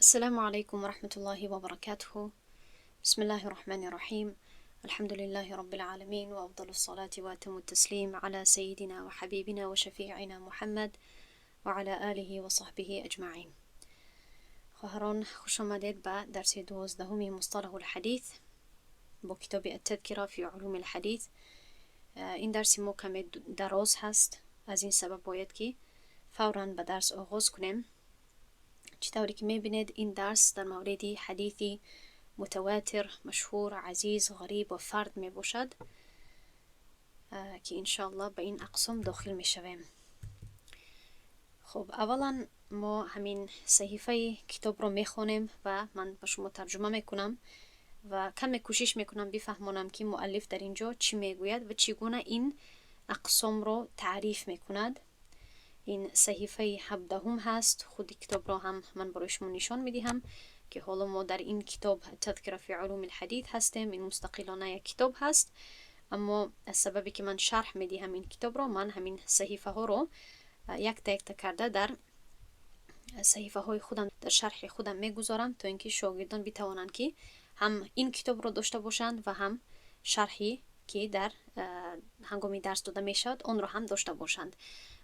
السلام عليكم ورحمة الله وبركاته. بسم الله الرحمن الرحيم. الحمد لله رب العالمين، وأفضل الصلاة وأتم التسليم على سيدنا وحبيبنا وشفيعنا محمد وعلى آله وصحبه أجمعين. خواهران، خوش آمدید به درس 12 مصطلح الحدیث با کتاب التذکرة في علوم الحدیث. این درس ما کمی دراز هست، از این سبب باید که فورا به درس آغاز کنیم. چطوری که میبینید، این درس در مورد حدیث متواتر، مشهور، عزیز، غریب و فرد می باشد که انشاءالله به این اقسام داخل می شویم. خب، اولا ما همین صحیفه کتاب رو میخوانیم و من به شما ترجمه میکنم و کمی کوشش میکنم بفهمانم که مؤلف در اینجا چی میگوید و چگونه این اقسام رو تعریف میکند. این صحیفه 17 هست. خود کتاب را هم من برای شما نشان میدهم که حالا ما در این کتاب تذکره فی علوم الحدیث هستیم. این مستقلانه یک کتاب هست، اما از سببی که من شرح میدهم این کتاب را، من همین صحیفه ها رو یک تا یک تا کرده در صحیفه های خودم، در شرح خودم میگذارم تا اینکه شاگردان بتوانند که هم این کتاب را داشته باشند و هم شرحی که در هنگامی درس داده میشود آن را هم داشته باشند.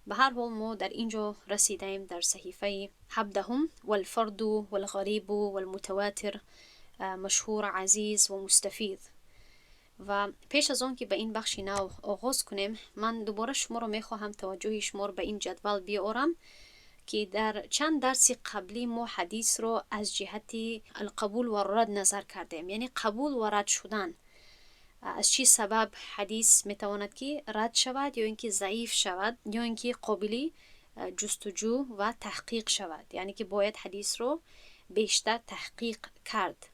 به هر حال، ما در اینجا رسیدیم، در صحیفه 17: والفرد والغریب والمتواتر، مشهور، عزیز و مستفیض. و پیش از آن که به این بخش نو آغاز کنیم، من دوباره شما رو میخواهم توجه شما رو به این جدول بیارم که در چند درس قبلی ما حدیث رو از جهت القبول و رد نظر کردیم، یعنی قبول و رد شدن. از چی سبب حدیث میتواند که رد شود یا اینکه ضعیف شود یا اینکه قابلی جستجو و تحقیق شود، یعنی که باید حدیث رو بیشتر تحقیق کرد.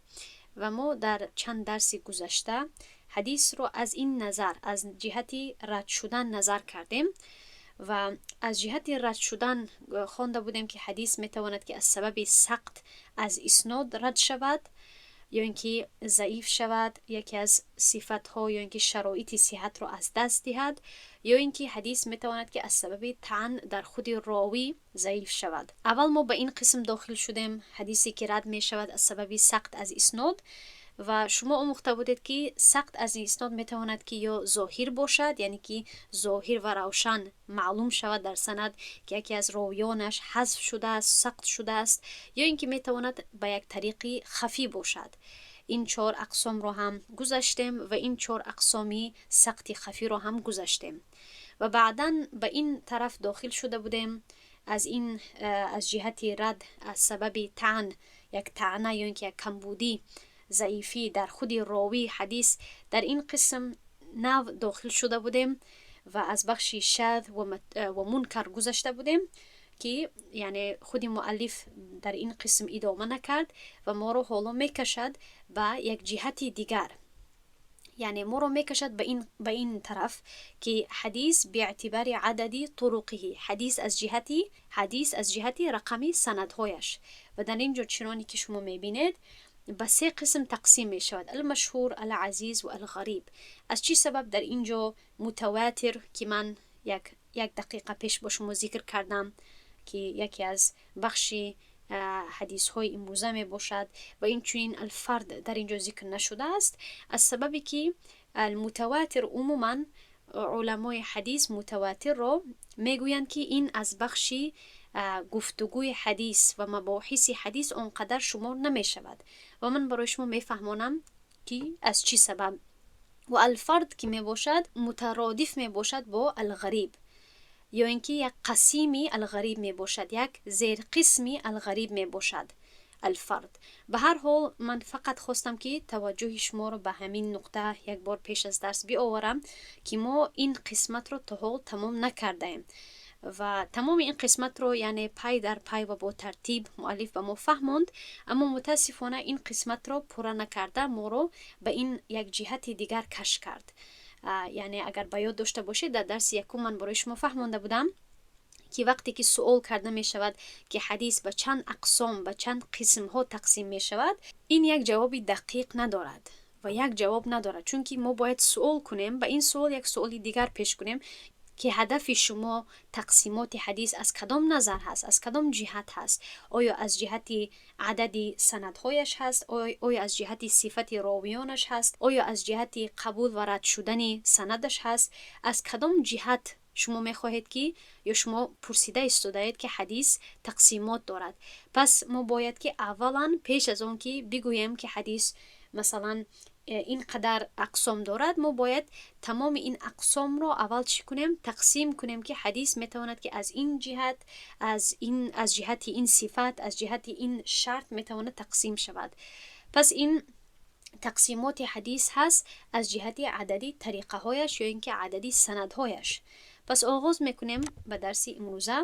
و ما در چند درس گذشته حدیث رو از این نظر، از جهت رد شدن نظر کردیم و از جهت رد شدن خوانده بودیم که حدیث میتواند که از سبب سقط از اسناد رد شود یا اینکه ضعیف شود، یکی از صفت ها یا اینکه شرایط صحت را از دست دهد، یا اینکه حدیث میتواند که از سبب طعن در خود راوی ضعیف شود. اول ما به این قسم داخل شدیم، حدیثی که رد می شود از سبب سقط از اسناد. و شما آموخته بودید که سقط از اسناد میتواند که یا ظاهر باشد، یعنی که ظاهر و روشن معلوم شود در سند که یکی از راویانش حذف شده است، سقط شده است، یا اینکه میتواند به یک طریقی خفی باشد. این چهار اقسام رو هم گذشتیم و این چهار اقسامی سقط خفی رو هم گذشتیم و بعدا به این طرف داخل شده بودیم، از جهت رد از سبب طعن، یک طعنه یا اینکه یک کمبودی، ضعیفی در خود راوی حدیث. در این قسم نو داخل شده بودیم و از بخش شاذ و منکر گذشته بودیم که یعنی خود مؤلف در این قسم ادامه نکرد و ما رو حالا میکشد به یک جهت دیگر، یعنی ما رو میکشد به این طرف که حدیث باعتبار عدد طرقه، حدیث از جهت رقمی سندهایش. و در اینجا چنانی که شما میبینید به سه قسم تقسیم می شود: المشهور، العزیز و الغریب. از چی سبب در اینجا متواتر که من یک دقیقه پیش با شما ذکر کردم که یکی از بخش حدیث های امروزه می باشد و این چنین الفرد در اینجا ذکر نشده است؟ از سببی که المتواتر، عموما علمای حدیث متواتر را میگویند که این از بخش گفتگوی حدیث و مباحث حدیث آنقدر شمار نمی شود و من برای شما میفهمانم که از چی سبب. و الفرد که می باشد، مترادف می باشد با الغریب یا اینکه یک قسیمی الغریب می باشد، یک زیر قسمی الغریب می باشد الفرد. به هر حال، من فقط خواستم که توجه شما رو به همین نقطه یک بار پیش از درس بیاورم که ما این قسمت رو تا حال تمام نکردیم و تمام این قسمت رو یعنی پای در پای و با ترتیب مؤلف به ما فهموند، اما متاسفانه این قسمت رو پوره نکرده ما رو به این یک جهت دیگر کش کرد. یعنی اگر به یاد داشته باشید، در درس یکم من برای شما فهمانده بودم که وقتی که سوال کرده می شود که حدیث به چند اقسام، به چند قسم ها تقسیم می شود، این یک جواب دقیق ندارد و یک جواب ندارد، چون که ما باید سوال کنیم، به این سوال یک سوال دیگر پیش کنیم. Ки ҳадафи шумо тақсимоти ҳадис аз кадом назар ҳаст, аз кадом ҷиҳат ҳаст. Оё аз ҷиҳати адади санадҳояш ҳаст, оё аз ҷиҳати сифати ровиёнаш ҳаст, оё аз ҷиҳати қабул ва рад шудани санадаш ҳаст? Аз кадом ҷиҳат шумо мехоҳед ки ё шумо пурсида истодаед, ки ҳадис тақсимот дорад? Пас мо бояд ки аввалан, пеш аз он ки бигӯем, ки ҳадис масалан ин қадар ақсом дорад, мо бояд тамоми ин ақсомро аввал чӣ кунем? Тақсим кунем, ки ҳадис метавонад ки аз ин ҷиҳат, аз ҷиҳати ин сифат, аз ҷиҳати ин шарт метавонад тақсим шавад. Пас ин тақсимоти ҳадис ҳаст аз ҷиҳати адади тариқаҳояш ё ин ки адади санадҳояш. Пас оғоз мекунем ба дарси имрӯза.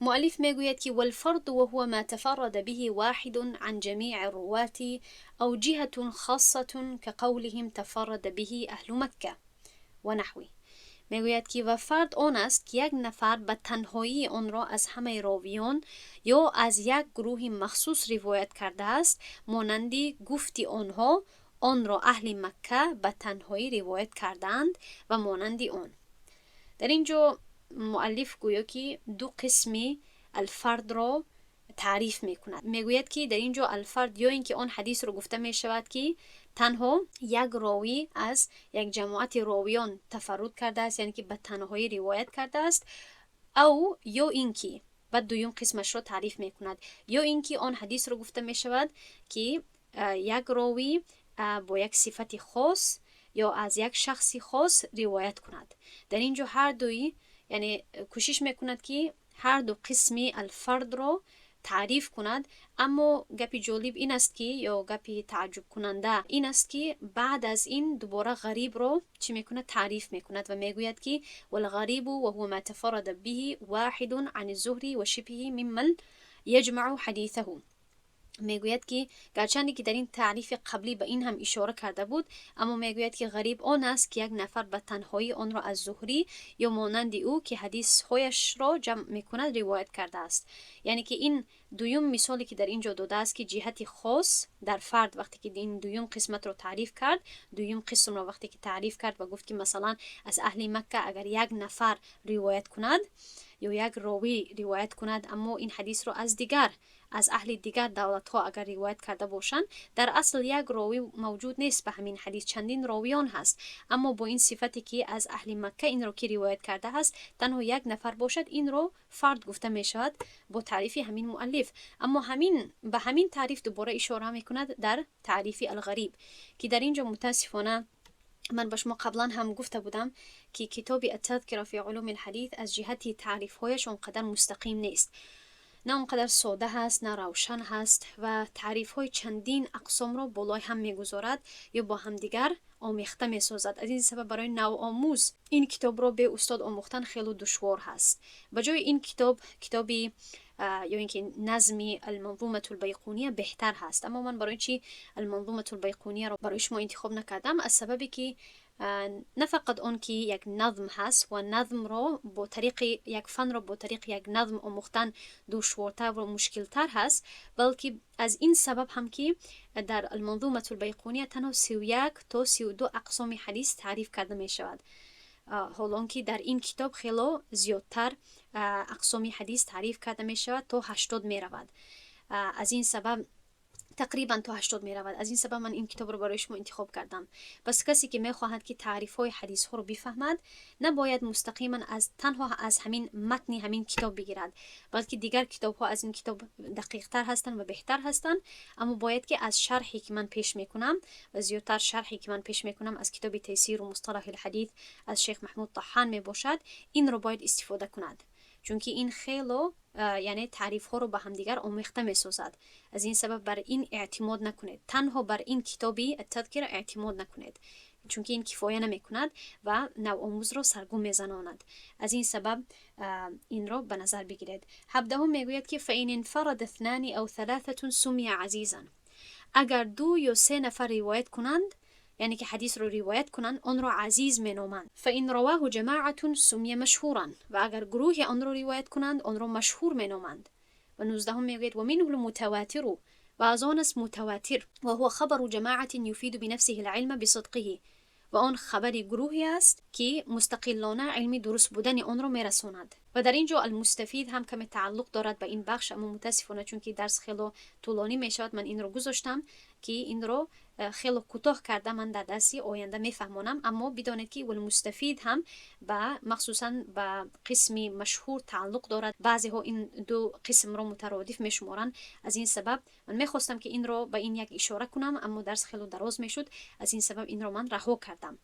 Муаллиф мегӯяд, ки والفرد وهو ما تفرد به واحد عن جميع الرواة أو جهة خاصة كقولهم تفرد به أهل مكة ونحوه. Мегӯяд, ки ва фард он аст, ки як нафар ба танҳоӣ онро аз ҳамаи ровиён ё аз як гурӯҳи махсус ривоят кардааст, монанди гуфти онҳо: онро аҳли Макка ба танҳоӣ ривоят кардаанд ва монанди он. Дар ин ҷо муаллиф гӯё ки ду қисми алфардро таъриф мекунад. Мегӯяд, ки дар ин ҷо алфард ё ин ки он ҳадисро гуфта мешавад, ки танҳо як ровӣ аз як ҷамоати ровиён тафарруд кардааст, яъне ки ба танҳоӣ ривоят кардааст, ав ё ин ки, баъд дуюм қисмашро таъриф мекунад, ё ин ки он ҳадисро гуфта мешавад, ки як ровӣ бо як сифати хос ё аз як шахси хос ривоят кунад. Дар ин ҷо ҳардуи, яъне кӯшиш мекунад, ки ҳарду қисми алфардро таъриф кунад. Аммо гапи ҷолиб ин аст, ки ё гапи тааҷҷубкунанда ин аст, ки баъд аз ин дубора ғарибро чӣ мекунад? Таъриф мекунад ва мегӯяд, ки والغريب وهو ما تفرد به واحد عن الزهري وشبهه ممن يجمع حديثه. Мегӯяд, ки гарчанде ки дар ин таърифи қаблӣ ба ин ҳам ишора карда буд, аммо мегӯяд, ки ғариб он аст, ки як нафар ба танҳоӣ онро аз Зуҳрӣ ё монанди ӯ, ки ҳадисҳояшро ҷамъ мекунад, ривоят кардааст. Яъне ки ин дуюм мисоле, ки дар ин ҷо додааст, ки ҷиҳати хос дар фард, вақте ки ин дуюм қисматро таъриф кард, дуюм қисмро вақте ки таъриф кард ва гуфт, ки масалан аз аҳли Макка агар як нафар ривоят кунад ё як ровӣ ривоят кунад, аммо ин ҳадисро аз дигар, аз аҳли дигар давлатҳо агар ривоят карда бошанд, дар асл як ровӣ мавҷуд нест ба ҳамин ҳадис, чандин ровиён ҳаст, аммо бо ин сифате, ки аз аҳли Макка инро ки ривоят кардааст, танҳо як нафар бошад, инро фард гуфта мешавад бо таърифи ҳамин муаллиф. Аммо ҳамин ба ҳамин таъриф дубора ишора мекунад дар таърифи алғариб, ки дар ин ҷо мутаассифона ман ба шумо қаблан ҳам гуфта будам, ки китоби التذكرة في علوم الحديث аз ҷиҳати таърифҳояш он қадар мустақим нест, на он қадар сода ҳаст, на равшан ҳаст ва таърифҳои чандин ақсомро болои ҳам мегузорад ё бо ҳамдигар омехта месозад. Аз ин сабаб барои навомӯз ин китобро бе устод омӯхтан хело душвор ҳаст. Ба ҷои ин китоб китоби ё ин ки назми المنظومة البيقونية беҳтар ҳаст. Аммо ман барои чӣ المنظومة البيقونية ро барои шумо интихоб накардам? Аз сабабе ки на фақат он ки як назм ҳаст ва назмро бо тариқи як фанро бо тариқи як назм омӯхтан душвортар ва мушкилтар ҳаст, балки аз ин сабаб ҳам, ки дар المنظومة البيقونية танҳо 31 то 32 ақсоми ҳадис таъриф карда мешавад, ҳолон ки дар ин китоб хело зиёдтар ақсоми ҳадис таъриф карда мешавад, то 80 меравад. Аз ин сабаб тақрибан то 80 меравад. Аз ин сабаб ман ин китобро барои шумо интихоб кардам. Пас касе ки мехоҳад, ки таърифҳои ҳадисҳоро бифаҳмад, набояд мустақиман аз танҳо аз ҳамин матни ҳамин китоб бигирад, балки дигар китобҳо аз ин китоб дақиқтар ҳастанд ва беҳтар ҳастанд. Аммо бояд ки аз шарҳе, ки ман пеш мекунам, ва зиёдтар шарҳе, ки ман пеш мекунам, аз китоби تيسير مصطلح الحديث аз шейх Маҳмуд Таҳан мебошад, инро бояд истифода кунад, чунки ин хело, яъне таърифҳоро ба ҳамдигар омехта месозад. Аз ин сабаб бар ин эътимод накунед, танҳо бар ин китоби Аттадкира эътимод накунед, чунки ин кифоя намекунад ва навомӯзро саргум мезанонад. Аз ин сабаб инро ба назар бигиред. 17-ум мегӯяд, ки فإن انفرد اثنان أو ثلاثة سمي عزيزا. Агар ду ё се нафар ривоят кунанд, яъне ки ҳадисро ривоят кунанд, онро азиз меноманд. فإن رواه جماعة سمي مشهورا. Ва агар гурӯҳе онро ривоят кунанд, онро машҳур меноманд. Ва 19-ум мегӯяд: ومنه المتواتر. Ва аз он аст мутаватир. وهو خبر جماعة يفيد بنفسه العلم بصدقه. Ва он хабари гурӯҳе аст, ки мустақилона илми дуруст будани онро мерасонад. Ва дар ин ҷо المستفید ҳам каме тааллуқ дорад ба ин бахш, аммо мутаассифона, чунки дарс хело тӯлонӣ мешавад, ман инро гузоштам, ки инро хело кӯтоҳ карда ман дар дарси оянда мефаҳмонам. Аммо бидонед, ки والمستفید ҳам ба махсусан ба қисми машҳур тааллуқ дорад. Баъзеҳо ин ду қисмро мутародиф мешуморанд. Аз ин сабаб ман мехостам, ки инро ба ин як ишора кунам, аммо дарс хело дароз мешуд, аз ин сабаб инро ман раҳо кардам.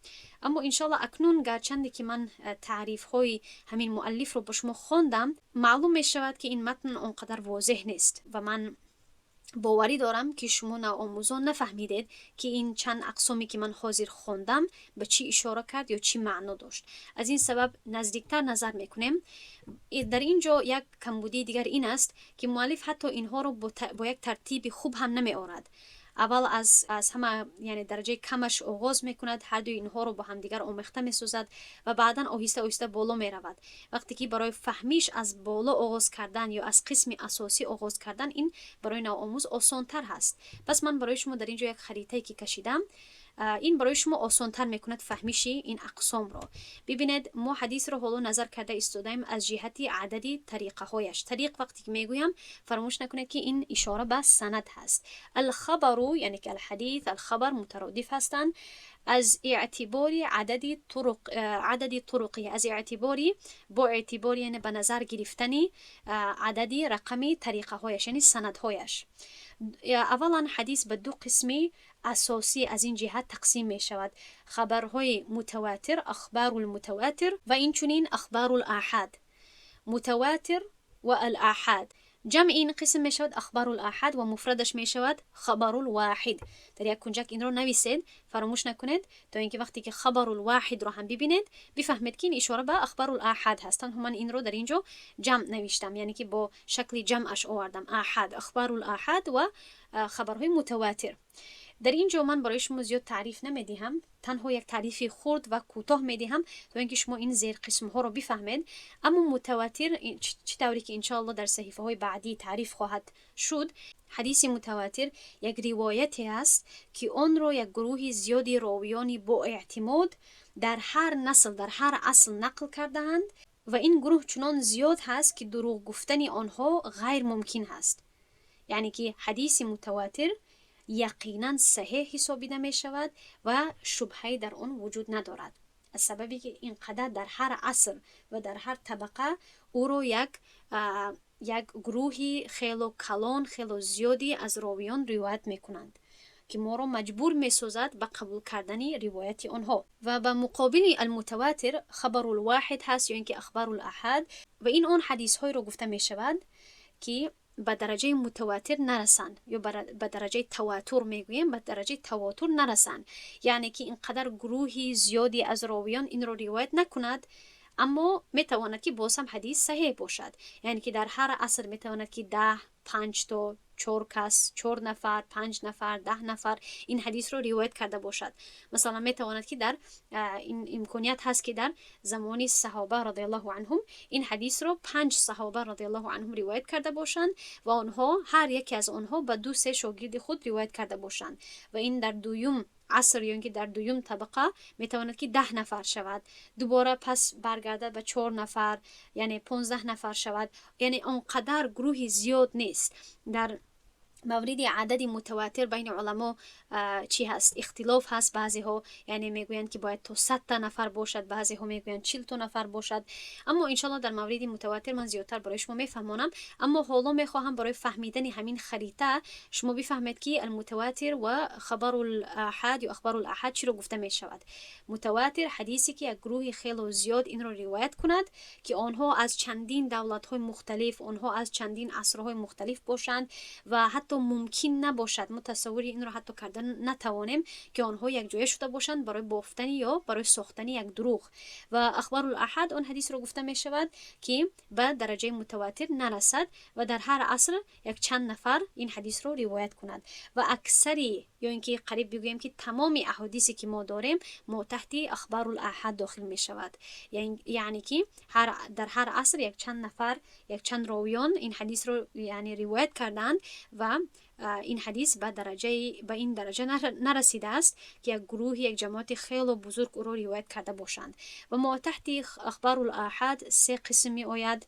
Аммо иншоалло акнун, гарчанде ки ман таърифҳои ҳамин муаллифро ба шумо хондам, маълум мешавад, ки ин матн он қадар возеҳ нест ва ман боварӣ дорам, ки шумо навомӯзон нафаҳмидед, ки ин чанд ақсоме, ки ман ҳозир хондам, ба чӣ ишора кард ё чӣ маъно дошт. Аз ин сабаб наздиктар назар мекунем. Дар ин ҷо як камбудии дигар ин аст, ки муаллиф ҳатто инҳоро бо як тартиби хуб ҳам намеорад. Аввал аз ҳама, яъне дараҷаи камаш оғоз мекунад, ҳардуи инҳоро бо ҳамдигар омехта месозад ва баъдан оҳиста оҳиста боло меравад. Вақте ки барои фаҳмиш аз боло оғоз кардан ё аз қисми асосӣ оғоз кардан, ин барои навомӯз осонтар ҳаст. Пас ман барои шумо дар ин ҷо як харитае ки кашидам, ин барои шумо осонтар мекунад фаҳмиши ин ақсомро. Бибинед, мо ҳадисро ҳоло назар карда истодаем аз ҷиҳати адади тариқаҳояш. Тариқ вақте ки мегӯям, фаромӯш накунед, ки ин ишора ба санад ҳаст. الخبر, яъне ки الحديث, الخبر мутародиф ҳастанд. Аз эътибори адади طرق, عدد طرقه, аз эътибори, бо эътибори, яъне ба назар гирифтани адади рақами тариқаҳояш, яъне санадҳояш. Аввалан, ҳадис ба ду қисми асосӣ аз ин ҷиҳат тақсим мешавад: хабарҳои мутаватир, أخبار المتواتر, ва инчунин أخبار الآحاد. متواتر ва الآحاد. Ҷамъи ин қисм мешавад أخبار الآحاد ва муфрадаш мешавад خبر الواحد. Дар як кунҷак инро нависед, фаромӯш накунед, то ин ки вақте ки خبر الواحد ро ҳам бибинед, бифаҳмед, ки ин ишора ба أخبار الآحاد ҳаст. Танҳо ман инро дар ин ҷо ҷамъ навиштам, яъне ки бо шакли ҷамъаш овардам: آحاد, أخبار الآحاد ва хабарҳои мутаватир. Дар ин ҷо ман барои шумо зиёд таъриф намедиҳам, танҳо як таърифи хурд ва кӯтоҳ медиҳам, то ин ки шумо ин зерқисмҳоро бифаҳмед. Аммо мутаватир, чӣ тавре ки иншоалло дар саҳифаҳои баъдӣ таъриф хоҳад шуд, ҳадиси мутаватир як ривояте аст, ки онро як гурӯҳи зиёди ровиёни боэътимод дар ҳар насл, дар ҳар аср нақл кардаанд ва ин гурӯҳ чунон зиёд ҳаст, ки дурӯғ гуфтани онҳо ғайрмумкин ҳаст. Яъне ки ҳадиси мутаватир яқинан саҳеҳ ҳисобида мешавад ва шубҳае дар он вуҷуд надорад, аз сабабе ки ин қадар дар ҳар аср ва дар ҳар табақа ӯро як гурӯҳи хело калон, хело зиёде аз ровиён ривоят мекунанд, ки моро маҷбур месозад ба қабул кардани ривояти онҳо. Ва ба муқобили المتواتر خبر الواحد ҳаст ё ин ки أخبار الآحاد. Ва ин он ҳадисҳоеро гуфта мешавад, ки ба дараҷаи мутаватир нарасанд ё ба дараҷаи таватур мегӯем, ба дараҷаи таватур нарасанд, яъне ки ин қадар гурӯҳи зиёде аз ровиён инро ривоят накунад, аммо метавонад, ки боз ҳам ҳадис саҳеҳ бошад. Яъне ки дар ҳар аср метавонад, ки 10, панҷ то, чор кас, чор нафар, панҷ нафар, 10 нафар ин ҳадисро ривоят карда бошад. Масалан, метавонад, ки дар ин имконият ҳаст, ки дар замони саҳоба رضي الله عنهم ин ҳадисро панҷ саҳоба رضي الله عنهم ривоят карда бошанд ва онҳо, ҳар яке аз онҳо, ба ду се шогирди худ ривоят карда бошанд. Ва ин дар дуюм аср ё ин ки дар дуюм табақа метавонад, ки 10 нафар шавад, дубора пас баргардад ба чор нафар, яъне 15 нафар шавад. Яъне он қадар гурӯҳи зиёд нест. Дар мавриди адади мутаватир байни уламо чӣ ҳаст? Ихтилоф ҳаст. Баъзеҳо, яъне, мегӯянд, ки бояд то 100-та нафар бошад, баъзеҳо мегӯянд, 40-то нафар бошад. Аммо иншоалло дар мавриди мутаватир ман зиёдтар барои шумо мефаҳмонам. Аммо ҳоло мехоҳам барои фаҳмидани ҳамин харита шумо бифаҳмед, ки المتواتر ва خبر الآحاد ё أخبار الآحاد чиро гуфта мешавад. Мутаватир — ҳадисе, ки як гурӯҳи хело зиёд инро ривоят кунад, ки онҳо аз чандин давлатҳои мухталиф, онҳо аз чандин асрҳои мухталиф бошанд ва ҳатто мумкин набошад, мо тасаввури инро ҳатто карда натавонем, ки онҳо якҷоя шуда бошанд барои бофтани ё барои сохтани як дурӯғ. Ва أخبار الآحاد он ҳадисро гуфта мешавад, ки ба дараҷаи мутаватир нарасад ва дар ҳар аср як чанд нафар ин ҳадисро ривоят кунад. Ва аксари ё ин ки қариб бигӯем, ки тамоми аҳодисе, ки мо дорем, мо таҳти أخبار الآحاد дохил мешавад, яъне ки дар ҳар аср як чанд нафар, як чанд ровиён ин ҳадисро, яъне, ривоят кардаанд ва ин ҳадис ба ин дараҷа нарасидааст, ки як гурӯҳи, як ҷамоати хело бузург ӯро ривоят карда бошанд. Ва мо таҳти ахбарул аҳад се қисм меояд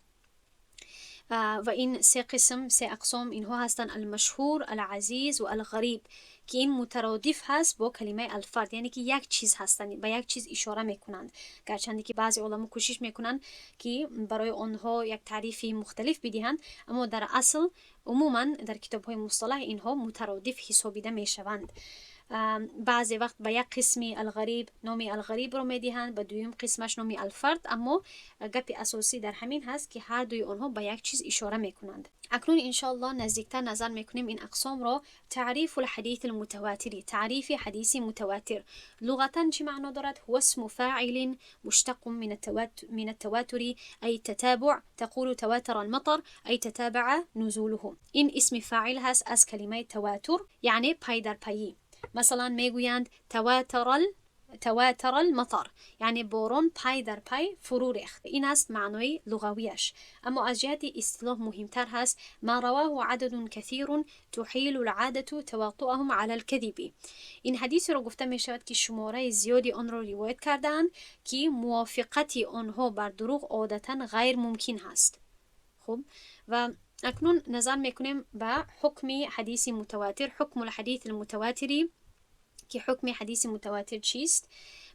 ва ин се қисм, се ақсом инҳо ҳастанд: алмашҳур, алазиз ва алғариб, ки ин мутародиф ҳаст бо калимаи алфард, яъне ки як чиз ҳастанд, ба як чиз ишора мекунанд. Гарчанде ки баъзе оламо кӯшиш мекунанд, ки барои онҳо як таърифи мухталиф бидиҳанд, аммо дар асл умуман дар китобҳои мусталаҳ инҳо мутародиф ҳисобида мешаванд. Баъзе вақт ба як қисми алғариб номи алғарибро медиҳанд, ба дуюм қисмаш номи алфард, аммо гапи асосӣ дар ҳамин ҳаст, ки ҳар дуи онҳо ба як чиз ишора мекунанд. Акнун иншоаллоҳ наздиктар назар мекунем ин ақсомро. تعريف الحديث المتواتر. таърифи ҳадиси мутаватир луғатан чӣ маъно дорад? هو اسم فاعل مشتق من التواتر أي التتابع، تقول تواتر المطر أي تتابع نزوله. ин исми фаъил ҳаст аз калимаи تواتر, яъне пай дар пайӣ. Масалан, мегӯянд تواتر المطر, яъне борон пай дар пай фурӯ рехт. Ин аст маънои луғавияш, аммо аз ҷиҳати истилоҳ муҳимтар ҳаст: ما رواه عدد كثير تحيل العادة تواطؤهم على الكذب. Ин ҳадисеро гуфта мешавад, ки шумораи зиёди онро ривоят кардаанд, ки мувофиқати онҳо бар дурӯғ одатан ғайрмумкин ҳаст. Хуб, ва акнун назар мекунем ба ҳукми ҳадиси мутаватир, حكم الحديث المتواتر, ки ҳукми ҳадиси мутаватир чист.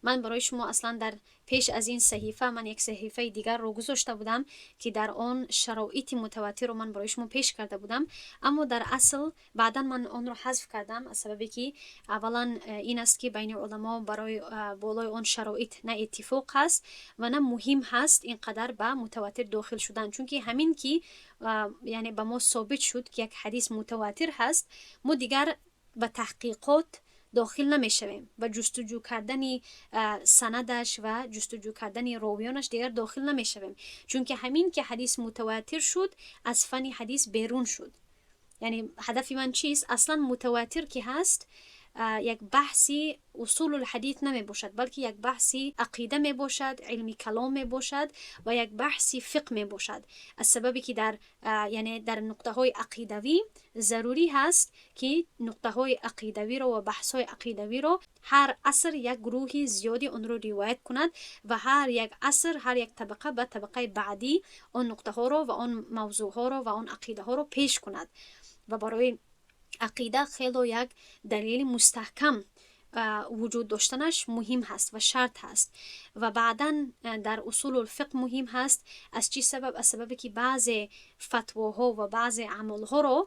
Ман барои шумо аслан дар пеш аз ин саҳифа ман як саҳифаи дигарро гузошта будам, ки дар он шароити мутаватирро ман барои шумо пеш карда будам, аммо дар асл баъдан ман онро ҳазф кардам, аз сабабе ки аввалан ин аст, ки байни уламо барои болои он шароит на иттифоқ ҳаст ва на муҳим ҳаст ин қадар ба мутаватир дохил шудан, чунки ҳамин ки яъне ба мо собит шуд, ки як ҳадис мутаватир ҳаст, мо дигар ба таҳқиқот дохил намешавем, ба ҷустуҷӯ кардани санадаш ва ҷустуҷӯ кардани ровиёнаш дигар дохил намешавем, чунки ҳамин ки ҳадис мутаватир шуд, аз фанни ҳадис берун шуд. Яъне ҳадафи ман чист? Аслан мутаватир ки ҳаст, як баҳси усулулҳадит намебошад, балки як баҳси ақида мебошад, илми калом мебошад ва як баҳси фиқҳ мебошад, аз сабабе ки дар яъне дар нуқтаҳои ақидавӣ зарурӣ ҳаст, ки нуқтаҳои ақидавиро ва баҳсҳои ақидавиро ҳар аср як гурӯҳи зиёди онро ривоят кунад ва ҳар як аср, ҳар як табақа ба табақаи баъдӣ он нуқтаҳоро ва он мавзӯъҳоро ва он ақидаҳоро пеш кунад. Ва барои ақида хело як далели мустаҳкам вуҷуд доштанаш муҳим ҳаст ва шарт ҳаст. Ва баъдан дар усулулфиқҳ муҳим ҳаст. Аз чӣ сабаб? Аз сабабе ки баъзе фатвоҳо ва баъзе амалҳоро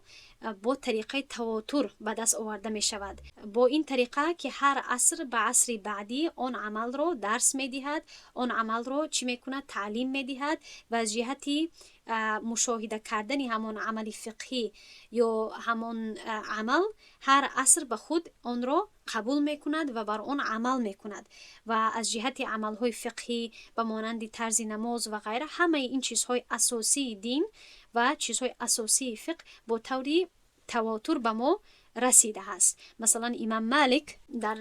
бо тариқаи тавотур ба даст оварда мешавад, бо ин тариқа, ки ҳар аср ба асри баъдӣ он амалро дарс медиҳад, он амалро чӣ мекунад? Таълим медиҳад. Ва аз ҷиҳати мушоҳида кардани ҳамон амали фиқҳӣ ё ҳамон амал ҳар аср ба худ онро қабул мекунад ва бар он амал мекунад. Ва аз ҷиҳати амалҳои фиқҳӣ ба монанди тарзи намоз ва ғайра, ҳамаи ин чизҳои асосии дин ва чизҳои асосии фиқҳ бо таври тавотур ба мо расидааст. Масалан, имам Малик дар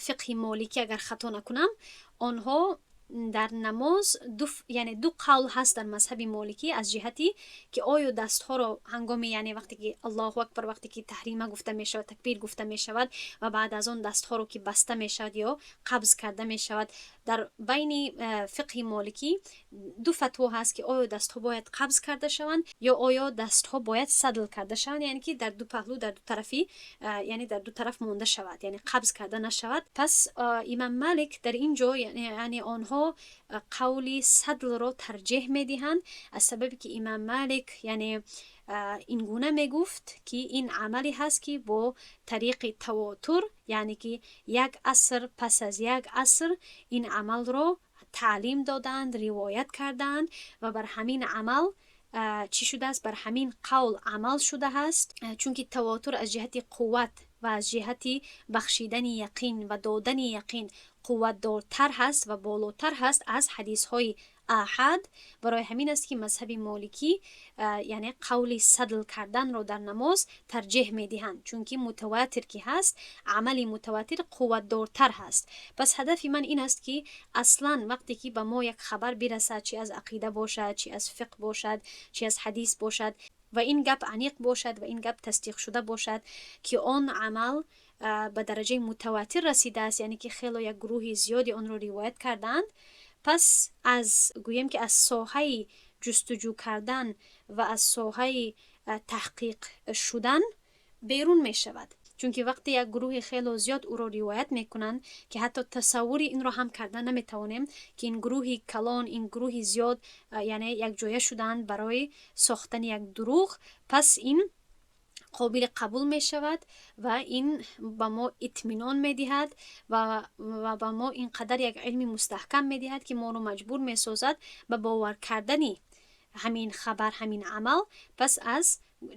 фиқҳи моликӣ, агар хато накунам, онҳо дар намоз ду, яъне ду қавл ҳаст дар мазҳаби моликӣ, аз ҷиҳати ки оё дастҳоро ҳангоми, яъне вақте ки Аллоҳу акбар, вақте ки таҳрима гуфта мешавад, такбир гуфта мешавад ва баъд аз он дастҳоро ки баста мешавад ё қабз карда мешавад, дар байни фиқҳи моликӣ ду фатво ҳаст, ки оё дастҳо бояд қабз карда шаванд ё оё дастҳо бояд садл карда шаванд, яъне ки дар ду паҳлӯ, дар ду тарафи, яъне дар ду тараф монда шавад, яъне қабз карда нашавад. Пас имам Малик дар ин ҷо, яъне онҳо қавли садлро тарҷеҳ медиҳанд, аз сабабе ки имам Малик яъне ин гуна мегуфт, ки ин амале ҳаст, ки бо тариқи тавотур, яъне ки як аср пас аз як аср ин амалро таълим додаанд, ривоят кардаанд ва бар ҳамин амал чӣ шудааст? Бар ҳамин қавл амал шудааст, чунки тавотур аз ҷиҳати қувват ва аз ҷиҳати бахшидани яқин ва додани яқин қувватдортар ҳаст ва болотар ҳаст аз ҳадисҳои аҳад. Барои ҳамин аст, ки мазҳаби моликӣ яъне қавли садл карданро дар намоз тарҷеҳ медиҳанд, чунки мутаватир ки ҳаст, амали мутаватир қувватдортар ҳаст. Пас ҳадафи ман ин аст, ки аслан вақте ки ба мо як хабар бирасад, чи аз ақида бошад, чи аз фиқҳ бошад, чи аз ҳадис бошад, Ва ин гап аниқ бошад ва ин гап тасдиқ шуда бошад, ки он амал ба дараҷаи мутаватир расидааст, яъне ки хело як гурӯҳи зиёде онро ривоят кардаанд, пас аз гӯем ки аз соҳаи ҷустуҷӯ кардан ва аз соҳаи таҳқиқ шудан берун мешавад. Чунки вақте як гурӯҳи хело зиёд ӯро ривоят мекунанд, ки ҳатто тасаввури инро ҳам карда наметавонем, ки ин гурӯҳи калон, ин гурӯҳи зиёд, яъне якҷоя шудаанд барои сохтани як дурӯғ, пас ин қобили қабул мешавад ва ин ба мо итминон медиҳад ва ба мо ин қадар як илми мустаҳкам медиҳад, ки моро маҷбур месозад ба бовар кардани ҳамин хабар, ҳамин амал. Пас аз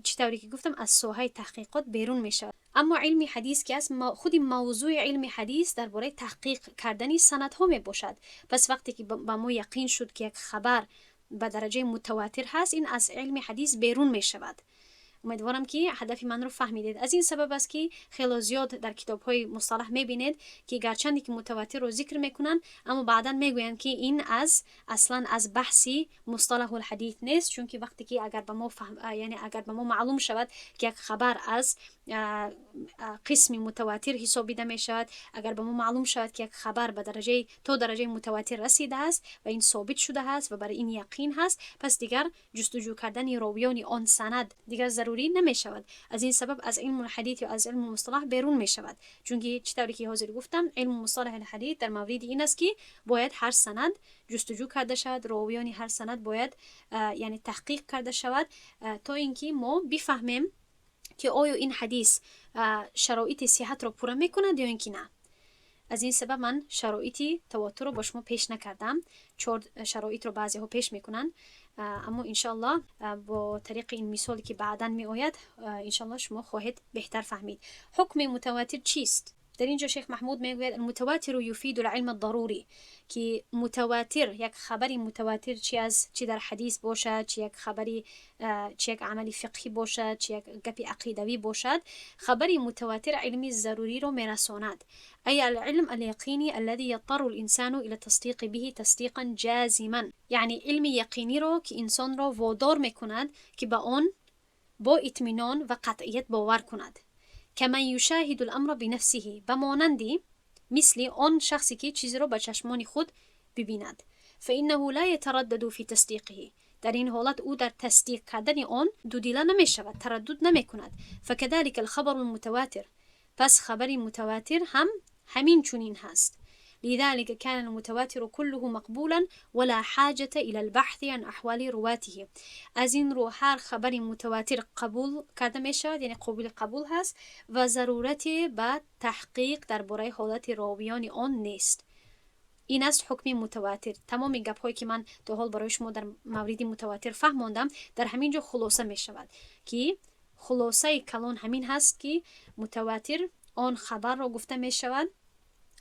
чӣ тавре ки гуфтам, аз соҳаи таҳқиқот берун мешавад. Аммо илми ҳадис ки аст, худи мавзӯи илми ҳадис дар бораи таҳқиқ кардани санадҳо мебошад. Пас вақте ки ба мо яқин шуд, ки як хабар ба дараҷаи мутаватир ҳаст, ин аз илми ҳадис берун мешавад. Умедворам, ки ҳадафи манро фаҳмидед. Аз ин сабаб аст, ки хело зиёд дар китобҳои мусталаҳ мебинед, ки гарчанде ки мутаватирро зикр мекунанд, аммо баъдан мегӯянд, ки ин аз аслан аз баҳси мусталаҳулҳадис нест. Чунки вақте ки агар ба мо, яъне агар ба мо маълум шавад, ки як хабар аз қисми мутаватир ҳисобида мешавад, агар ба мо маълум шавад, ки як хабар ба дараҷаи то дараҷаи мутаватир расидааст ва ин собит шудааст ва барои ин яқин ҳаст, пас дигар ҷустуҷӯ кардани ровиёни он санад дигар зарурӣ намешавад. Аз ин сабаб аз илму ҳадит ё аз илму мусталаҳ берун мешавад. Чунки чӣ тавре ки ҳозир гуфтам, илму мусталаҳи ҳадит дар мавриди ин аст, ки бояд ҳар санад ҷустуҷӯ карда шавад, ровиёни ҳар санад бояд, яъне таҳқиқ карда шавад, то ин ки мо бифаҳмем, ки оё ин ҳадис шароити сиҳатро пурра мекунад ё ин ки на. Аз ин сабаб ман шароити тавотурро ба шумо пеш накардам. Чор шароитро баъзеҳо пеш мекунанд, аммо иншоаллоҳ бо тариқи ин мисоле, ки баъдан меояд, иншоаллоҳ шумо хоҳед беҳтар фаҳмид. Ҳукми мутаватир чист? Дар ин ҷо шейх Маҳмуд мегӯяд: المتواتر يفيد العلم الضروري, ки мутаватир, як хабари мутаватир, чи аз чи дар ҳадис бошад, чи як хабари, чи як амали фиқҳӣ бошад, чи як гапи ақидавӣ бошад, хабари мутаватир илми заруриро мерасонад. أي العلم اليقيني الذي يضطر الإنسان إلى التصديق به تصديقا جازما, яъне илми яқиниро, ки инсонро водор мекунад, ки ба он бо итминон ва қатъият бовар кунад. كمن يشاهد الأمر بنفسه, ба монанди мисли он шахсе, ки чизеро ба чашмони худ бибинад. فإنه لا يتردد في تصديقه, дар ин ҳолат ӯ дар тасдиқ кардани он дудила намешавад, тараддуд намекунад. فكذلك الخبر المتواتر, пас хабари мутаватир ҳам ҳамин чунин ҳаст. لذلك كان المتواتر كله مقبولا ولا حاجة إلى البحث عن أحوال رواته. Аз ин рӯ ҳар хабари мутаватир қабул карда мешавад, яъне қобили қабул ҳаст ва зарурате ба таҳқиқ дар бораи ҳолати ровиёни он нест. Ин аст ҳукми мутаватир. Тамоми гапҳое, ки ман то ҳол барои шумо дар мавриди мутаватир фаҳмондам, дар ҳамин ҷо хулоса мешавад, ки хулосаи калон ҳамин ҳаст, ки мутаватир он хабарро гуфта мешавад,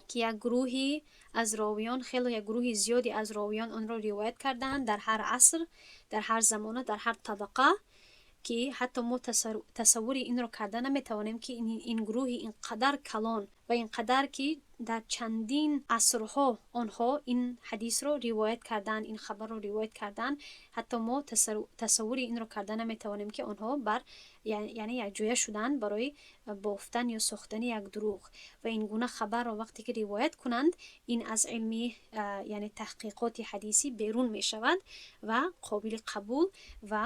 ки як гурӯҳи аз ровиён, хело як гурӯҳи зиёде аз ровиён онро ривоят кардаанд дар ҳар аср, дар ҳар замона, дар ҳар табақа, ки ҳатто мо тасаввури инро карда наметавонем, ки ин гурӯҳи ин қадар калон ва ин қадар, ки дар чандин асрҳо онҳо ин ҳадисро ривоят кардаанд, ин хабарро ривоят кардаанд, ҳатто мо тасаввури инро карда наметавонем, ки онҳо бар яъне якҷоя шуданд барои бофтан ё сохтани як дурӯғ. Ва ин гуна хабарро вақте ки ривоят кунанд, ин аз илми, яъне таҳқиқоти ҳадисӣ берун мешавад ва қобили қабул ва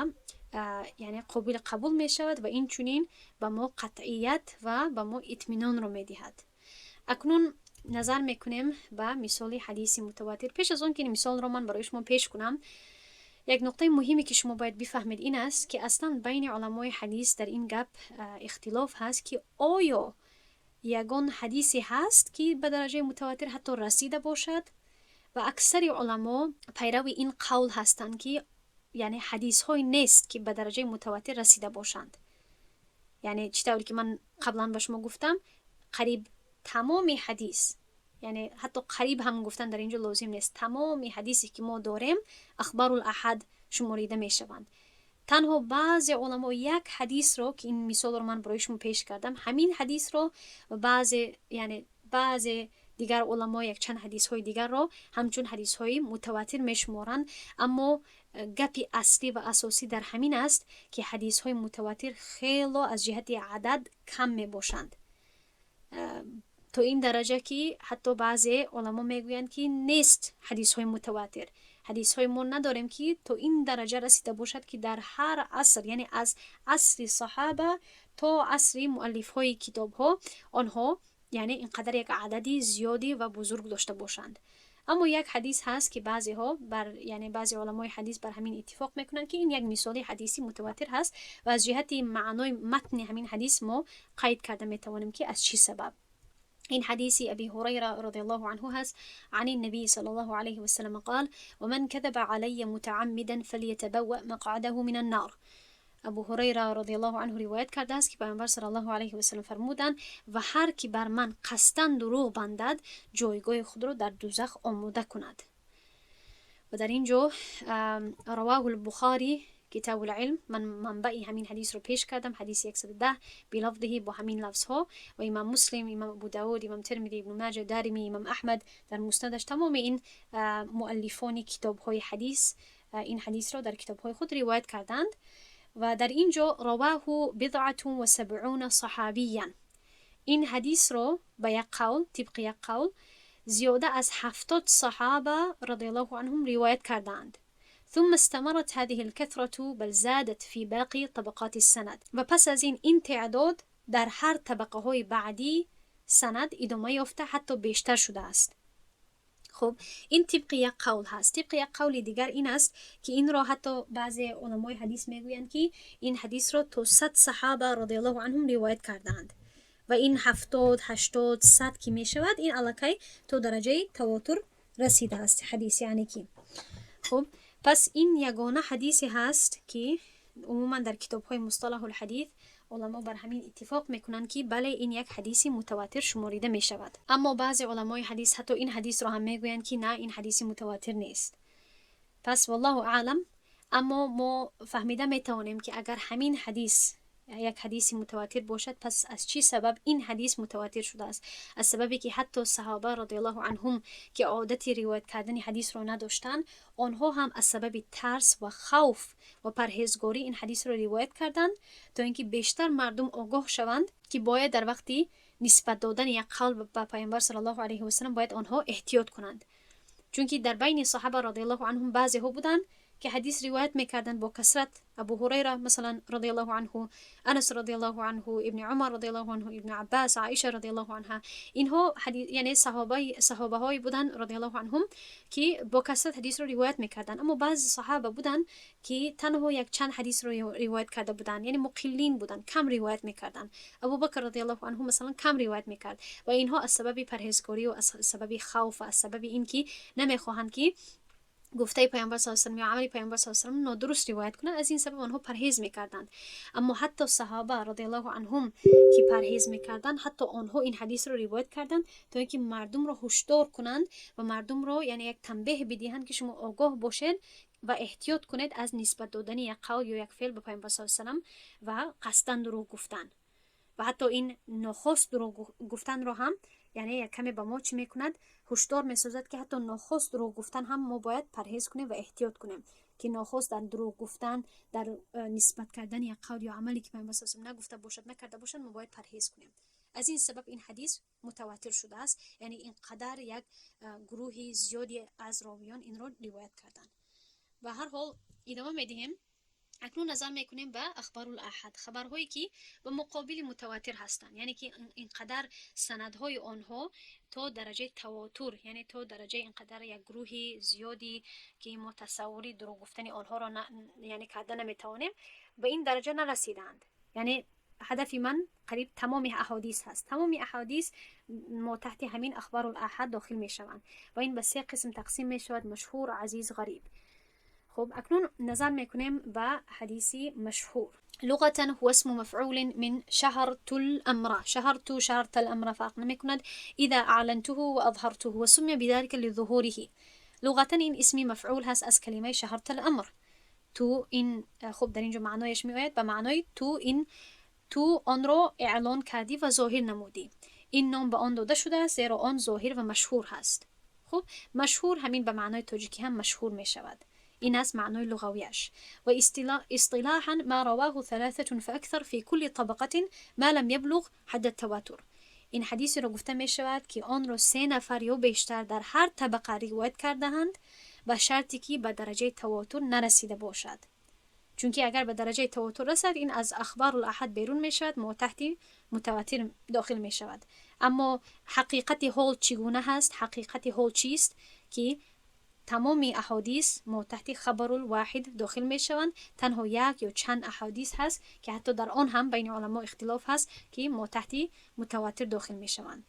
яъне қобили қабул мешавад ва инчунин ба мо қатъият ва ба мо итминонро медиҳад. Акнун назар мекунем ба мисоли ҳадиси мутаватир. Пеш аз он ки ин мисолро ман барои шумо пеш кунам, як нуқтаи муҳиме, ки шумо бояд бифаҳмед, ин аст, ки аслан байни уламои ҳадис дар ин гап ихтилоф ҳаст, ки оё ягон ҳадисе ҳаст, ки ба дараҷаи мутаватир ҳатто расида бошад. Ва аксари уламо пайрави ин қавл ҳастанд, ки яъне ҳадисҳое нест, ки ба дараҷаи мутаватир расида бошанд. Яъне чӣ тавре ки ман қаблан ба шумо гуфтам, қариб тамоми ҳадис, яъне ҳатто қариб ҳам гуфтан дар ин ҷо лозим нест, тамоми ҳадисе, ки мо дорем, ахбарул аҳад шуморида мешаванд. Танҳо баъзе уламо як ҳадисро, ки ин мисолро ман барои шумо пеш кардам, ҳамин ҳадисро ва баъзе, яъне баъзе дигар уламо якчанд ҳадисҳои дигарро ҳамчун ҳадисҳои мутаватир мешуморанд, аммо Гапи аслӣ ва асосӣ дар ҳамин аст, ки ҳадисҳои мутаватир хело аз ҷиҳати адад кам мебошанд, то ин дараҷа, ки ҳатто баъзе оламо мегӯянд, ки нест ҳадисҳои мутаватир, ҳадисҳои мо надорем, ки то ин дараҷа расида бошад, ки дар ҳар аср, яъне аз асри саҳоба то асри муаллифҳои китобҳо, онҳо яъне ин қадар як адади зиёдӣ ва бузург дошта бошанд. Аммо як ҳадис ҳаст, ки баъзеҳо бар, яъне баъзе оламои ҳадис бар ҳамин иттифоқ мекунанд, ки ин як мисоли ҳадиси мутаватир ҳаст ва аз ҷиҳати маънои матни ҳамин ҳадис мо қайд карда метавонем, ки аз чӣ сабаб. این حديث أبي هريرة رضي الله عنه هست عن النبي صلى الله عليه وسلم قال: ومن كذب علي متعمدا فليتبوأ مقعده من النار. Абу Ҳурайра رضي الله عنه ривоят кардааст, ки Пайғамбар صلى الله عليه وسلم фармуданд: «Ва ҳар ки бар ман қасдан дурӯғ бандад, ҷойгоҳи худро дар дузах омода кунад». Ва дар ин ҷо رواه البخاري كتاب العلم. Ман манбаи ҳамин ҳадисро пеш кардам, ҳадиси 110, بلفظه, бо ҳамин лафзҳо. Ва Имам Муслим, Имам Абу Давуд, Имам Термиди, Ибну Маҷа, Дарими, Имам Аҳмад дар Муснадаш, тамоми ин муаллифони китобҳои ҳадис ин ҳадисро дар китобҳои худ ривоят карданд. Ва дар ин ҷо رواه بضعة وسبعون صحابيا. Ин ҳадисро ба як қавл, тибқи як қавл, зиёда аз 70 саҳоба رضي الله عنهم ривоят кардаанд. ثم استمرت هذه الكثرة بل زادت في باقي طبقات السند. Ва пас аз ин ин теъдод дар ҳар табақаҳои баъдӣ санад идома ёфта, ҳатто бештар шудааст. Хуб, ин тибқи як қавл ҳаст. Тибқи як қавли дигар ин аст, ки инро ҳатто баъзе уламои ҳадис мегӯянд, ки ин ҳадисро то 100 саҳоба رضي الله عنهم ривоят кардаанд ва ин 70, 80, 100 ки мешавад, ин аллакай то дараҷаи тавотур расидааст ҳадис. Яъне ки, хуб, пас ин ягона ҳадисе ҳаст, ки умуман дар китобҳои مصطلح الحديث уламо бар ҳамин иттифоқ мекунанд, ки бале, ин як ҳадиси мутаватир шуморида мешавад. Аммо баъзе уламои ҳадис ҳатто ин ҳадисро ҳам мегӯянд, ки на, ин ҳадиси мутаватир нест. Пас والله أعلم. Аммо мо фаҳмида метавонем, ки агар ҳамин ҳадис як ҳадиси мутаватир бошад, пас аз чӣ сабаб ин ҳадис мутаватир шудааст? Аз сабабе ки ҳатто саҳоба رضي الله عنهم, ки одати ривоят кардани ҳадисро надоштанд, онҳо ҳам аз сабаби тарс ва хавф ва парҳезгорӣ ин ҳадисро ривоят карданд, то ин ки бештар мардум огоҳ шаванд, ки бояд дар вақти нисбат додани як қавл ба Пайғамбар صلى الله عليه وسلم бояд онҳо эҳтиёт кунанд. Чунки дар байни саҳоба رضي الله عنهم баъзеҳо буданд, ки ҳадис ривоят мекарданд бо касрат. Абу Ҳурайра масалан رضي الله عنه, Анас رضي الله عنه, Ибни Умар رضي الله عنه, Ибни Аббас, Аиша رضي الله عنها. Инҳо, яъне саҳобаҳое буданд رضي الله عنهم, ки бо касрат ҳадисро ривоят мекарданд. Аммо баъзе саҳоба буданд, ки танҳо як чанд ҳадисро ривоят карда буданд, яъне مقلين буданд, кам ривоят мекарданд. Абубакр رضي الله عنه масалан кам ривоят мекард. Ва инҳо аз сабаби парҳезгорию аз сабаби хавф, аз сабаби ин ки намехоҳанд, ки гуфтаи Пайғамбар с салам ё амали Пайғамбар с салам нодуруст ривоят кунанд, аз ин сабаб онҳо парҳез мекарданд. Аммо ҳатто саҳоба رضي الله عنهم, ки парҳез мекарданд, ҳатто онҳо ин ҳадисро ривоят карданд, то ин ки мардумро ҳушдор кунанд ва мардумро, яъне як танбеҳ бидиҳанд, ки шумо огоҳ бошед ва эҳтиёт кунед аз нисбат додани як қавл ё як феъл ба Пайғамбар с салам ва қасдан дурӯғ гуфтан. Ва ҳатто ин нохост дурӯғ гуфтанро ҳам, яъне як каме ба мо чӣ мекунад? Ҳушдор месозад, ки ҳатто нохост дурӯғ гуфтан ҳам мо бояд парҳез кунем ва эҳтиёт кунем, ки нохост дар дурӯғ гуфтан, дар нисбат кардани як қавл ё амале, ки Пайғамбар с нагуфта бошад, накарда бошад, мо бояд парҳез кунем. Аз ин сабаб ин ҳадис мутаватир шудааст, яъне ин қадар як гурӯҳи зиёде аз ровиён инро ривоят карданд. Ба ҳар ҳол, идома медиҳем. Акнун назар мекунем ба أخبار الآحاد, хабарҳое, ки ба муқобили мутаватир ҳастанд, яъне ки ин қадар санадҳои онҳо то дараҷаи тавотур, яъне то дараҷаи ин қадар як гурӯҳи зиёдӣ, ки мо тасаввури дурӯғ гуфтани онҳоро, яъне, карда наметавонем, ба ин дараҷа нарасидаанд. Яъне ҳадафи ман қариб тамоми аҳодис ҳаст. Тамоми аҳодис мо таҳти ҳамин أخبار الآحاد дохил мешаванд ва ин ба се қисм тақсим мешавад: машҳур, азиз, ғариб. Хуб, акнун назар мекунем ба ҳадиси машҳур. لغة هو اسم مفعول من شهرت الأمر، شهرت، شهرت الأمر، فرق نمیکند، إذا أعلنته وأظهرته، وسمي بذلك لظهوره. لغة این اسمی مفعول هست از کلمه شهرت الأمر. تو این، خب، در اینجا معنایش میآید به معنای تو این، تو آن را اعلان کردی و ظاهر نمودی. این نام به آن داده شده است، زیرا آن ظاهر و مشهور هست. خب، مشهور همین به معنای تاجیکی هم مشهور می شود. Ин аст маънои луғавиаш. Ва اصطلاحا ما رواه ثلاثة فأكثر في كل طبقة ما لم يبلغ حد التواتر. Ин ҳадисеро гуфта мешавад, ки онро се нафар ё бештар дар ҳар табақа ривоят кардаҳанд, ба шарте ки ба дараҷаи тавотур нарасида бошад, чунки агар ба дараҷаи тавотур расад, ин аз ахбарул аҳад берун мешавад, мо таҳти мутаватир дохил мешавад. Аммо ҳақиқати ҳол чӣ гуна ҳаст? Ҳақиқати ҳол чист, ки тамоми аҳодис мо таҳти хабарул воҳид дохил мешаванд. Танҳо як ё чанд аҳодис ҳаст, ки ҳатто дар он ҳам байни уламо ихтилоф ҳаст, ки мо таҳти мутаватир дохил мешаванд.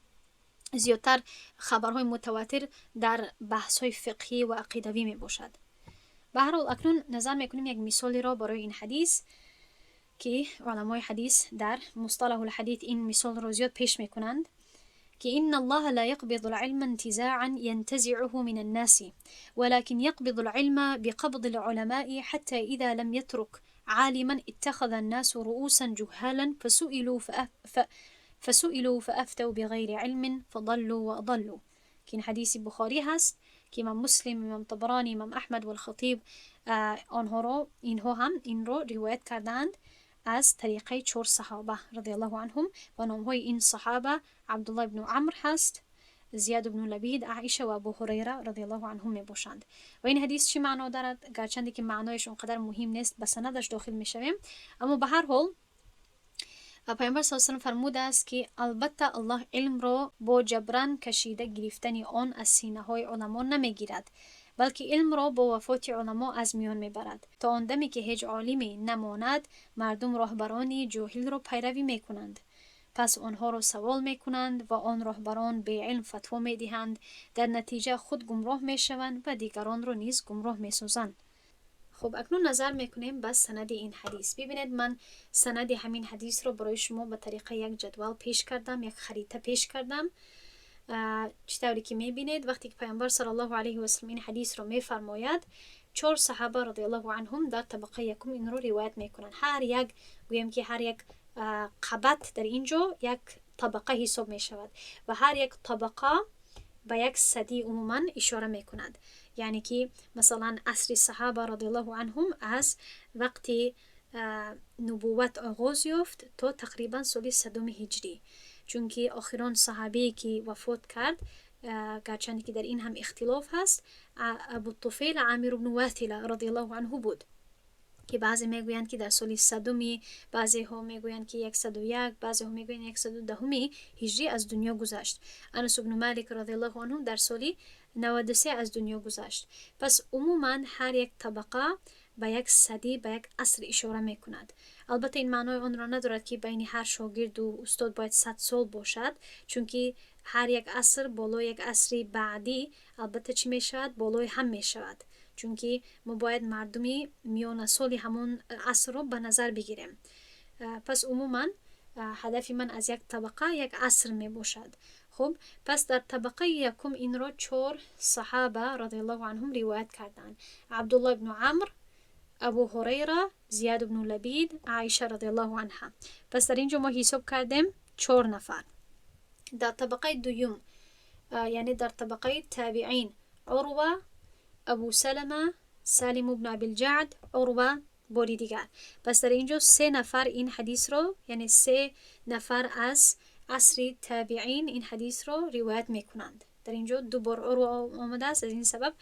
Зиёдтар хабарҳои мутаватир дар баҳсҳои фиқҳӣ ва ақидавӣ мебошад. Ба ҳар ҳол, акнун назар мекунем як мисолеро барои ин ҳадис, ки уламои ҳадис дар мусталаҳул ҳадис ин мисолро зиёд пеш мекунанд, ки إن الله لا يقبض العلم انتزاعا ينتزعه من الناس، ولكن يقبض العلم بقبض العلماء، حتى إذا لم يترك عالما اتخذ الناس رؤوسا جهالا فسئلوا فأفتوا بغير علم فضلوا وأضلوا. که این حدیث بخاری هست که امام مسلم، امام طبرانی، امام احمد و الخطیب آنها رو اینها هم این رو روایت کردند از طریقه چهار صحابه رضی الله عنهم. و نامهای این صحابه عبدالله بن عمرو هست، زیاد بن لبید، عایشه و ابو هریره رضی الله عنهم می باشند. و این حدیث چی معنا دارد؟ گرچند که معنایش اونقدر مهم نیست، به سندش داخل میشویم، اما به هر حال پیامبر صلی الله علیه و فرموده است که البته الله علم را با جبران کشیده گرفتن آن از سینه های علما نمیگیرد، بلکه علم را با وفات علما از میان میبرد. تا آن دمی که هیچ عالمی نماند، مردم راهبران جاهل را پیروی میکنند. پس آنها را سوال میکنند و آن راهبران به علم فتوا میدهند. در نتیجه خود گمراه میشوند و دیگران را نیز گمراه میسازند. خب، اکنون نظر میکنیم به سند این حدیث. ببینید، من سند همین حدیث رو برای شما به طریقه یک جدول پیش کردم، یک خریطه پیش کردم. چطوری که میبینید، وقتی که پیامبر صلی الله علیه و سلم این حدیث رو میفرماید، چهار صحابه رضی الله عنهم در طبقه یکم این رو روایت میکنن. هر یک، گویم که هر یک قبط در اینجا یک طبقه حساب می شود و هر یک طبقه به یک سدی عموما اشاره میکند. یعنی که مثلا عصر صحابه رضی الله عنهم از وقتی نبوت آغاز یافت تا تقریبا سال 100 هجری، چونکه آخران صحابی که وفات کرد، گرچند که در این هم اختلاف هست، ابو طفیل عامر بن واثله رضی الله عنه بود که بعضی میگویند که در سال 100می، بعضی ها میگویند که 101، بعضی ها میگویند 110 هجری از دنیا گذشت. انس بن مالک رضی الله عنه در سال 93 از دنیا گذشت. پس عموما هر یک طبقه به یک سدی، به یک عصر اشاره میکند. البته این معنای آن را ندارد که بین هر شاگرد و استاد باید 100 سال باشد، چونکه هر یک عصر بالای یک عصر بعدی البته چی میشود؟ بالای هم میشود، چونکه ما باید مردمی میان سالی همون عصر رو به نظر بگیریم. پس عموما هدف من از یک طبقه یک عصر می باشد. خب، پس در طبقه یکم این را چهار صحابه رضی الله عنهم روایت کردند: عبدالله بن عمرو، ابو هریره، زیاد بن لبید، عایشه رضی الله عنها. پس در اینجا ما حساب کردیم چهار نفر. در طبقه دوم، یعنی در طبقه تابعین، عروه، ابو سلمه، سالم بن ابی الجعد، عروه باری دیگر. پس در اینجا سه نفر این حدیث رو، یعنی سه نفر از عصر تابعین این حدیث رو روایت میکنند. در اینجا دو بار عروه آمده است، از این سبب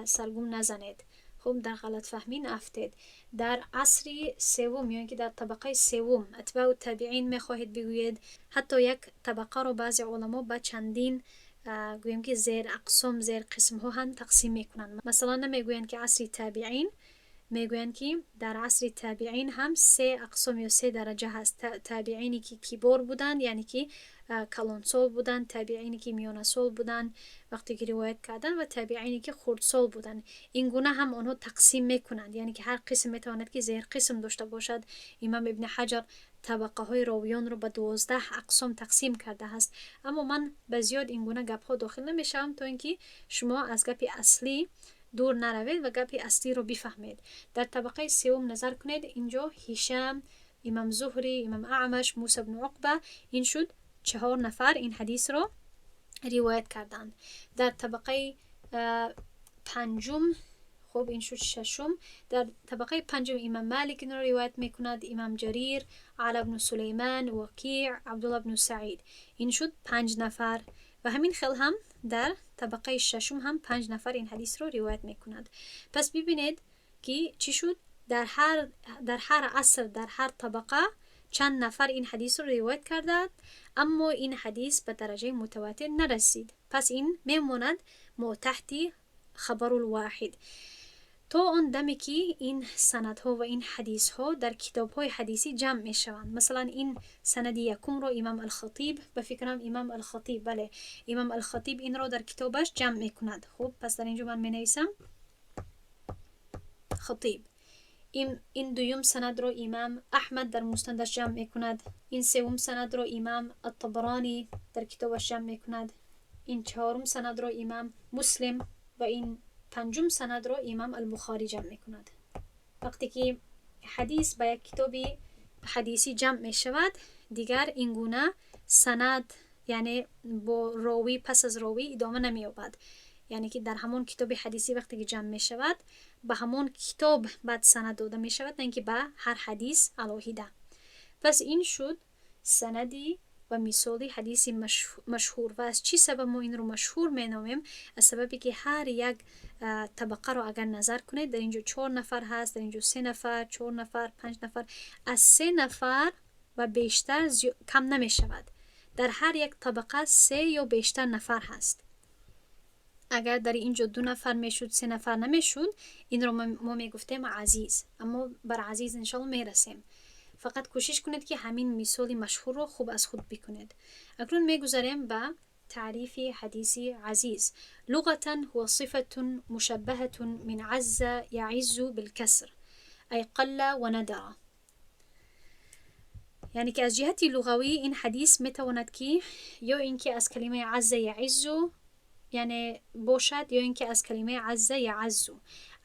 سرگم نزنید. خب، در غلط فهمی نفتید. در عصر سوم، یعنی که در طبقه سوم، اتباع تابعین میخواهید بگویید، حتی یک طبقه رو بعضی علما به چندین، گوییم که زیر اقسام، زیر قسم ها هم تقسیم میکنند. مثلا نمیگویند که عصر تابعین، میگویند که در عصر تابعین هم سه اقسام یا سه درجه هست: تابعینی که کبار بودند، یعنی که کلانسال بودند، تابعینی که میانه سال بودند وقتی که روایت کردن و تابعینی که خردسال بودند. این گونه هم آنها تقسیم میکنند، یعنی که هر قسم میتواند که زیر قسم داشته باشد. امام ابن حجر طبقه های راویان رو به 12 اقسام تقسیم کرده است، اما من به زیاد این گونه گپ ها داخل نمیشم تا اینکه شما از گپ اصلی دور نروید و گپ اصلی رو بفهمید. در طبقه سوم نظر کنید، اینجا هشام، امام زهری، امام اعمش، موسی بن عقبه، این شد چهار نفر این حدیث رو روایت کردند. در طبقه پنجم، Хуб, ин шуд шашум. Дар табақаи панҷум имам Малик инро ривоят мекунад, имам Ҷарир, Аъла бну Сулейман, Вакиъ, Абдулла бну Саид. Ин шуд панҷ нафар. Ва ҳамин хел ҳам дар табақаи шашум ҳам панҷ нафар ин ҳадисро ривоят мекунад. Пас бибинед, ки чӣ шуд? Дар ҳар аср, дар ҳар табақа чанд нафар ин ҳадисро ривоят кардаанд, аммо ин ҳадис ба дараҷаи мутаватир нарасид. Пас ин мемонад мо таҳти хабарулвоҳид то он даме, ки ин санадҳо ва ин ҳадисҳо дар китобҳои ҳадисӣ ҷамъ мешаванд. Масалан, ин санади якумро имам Алхатиб, ба фикрам, имам Алхатиб, бале, имам Алхатиб инро дар китобаш ҷамъ мекунад. Хуб, пас дар инҷо ман менависам Хатиб. Ин дуюм санадро имам Аҳмад дар Муснадаш ҷамъ мекунад. Ин севум санадро имам Аттабаронӣ дар китобаш ҷамъ мекунад. Ин чаҳорум санадро имам Муслим ва ин панҷум санадро имам Албухорӣ ҷамъ мекунад. Вақте ки ҳадис ба як китоби ҳадисӣ ҷамъ мешавад, дигар ин гуна санад, яъне бо ровӣ пас аз ровӣ идома намеёбад. Яъне ки дар ҳамон китоби ҳадисӣ вақте ки ҷамъ мешавад, ба ҳамон китоб баъд санад дода мешавад, на ин ки ба ҳар ҳадис алоҳида. Пас ин шуд санади ва мисоли ҳадиси машҳур. Ва аз чӣ сабаб мо инро машҳур меномем? Аз сабабе ки ҳар як табақаро агар назар кунед, дар ин ҷо чор нафар ҳаст, дар ин ҷо се нафар, чор нафар, панҷ нафар, аз се нафар ва бештар кам намешавад. Дар ҳар як табақа се ё бештар нафар ҳаст. Агар дар ин ҷо ду нафар мешуд, се нафар намешуд, инро мо мегуфтем азиз. Аммо бар азиз иншоалло мерасем. Фақат кӯшиш кунед, ки ҳамин мисоли машҳурро хуб аз худ бикунед. Акнун мегузарем ба таърифи ҳадиси азиз. لغة هو صفة مشبهة من عز يعز بالكسر، أي قل وندر. یعنی که از جهت لغوی این حدیث میتواند که یا اینکه از کلمه عز يعز یعنی باشد یا اینکه از کلمه عز يعز.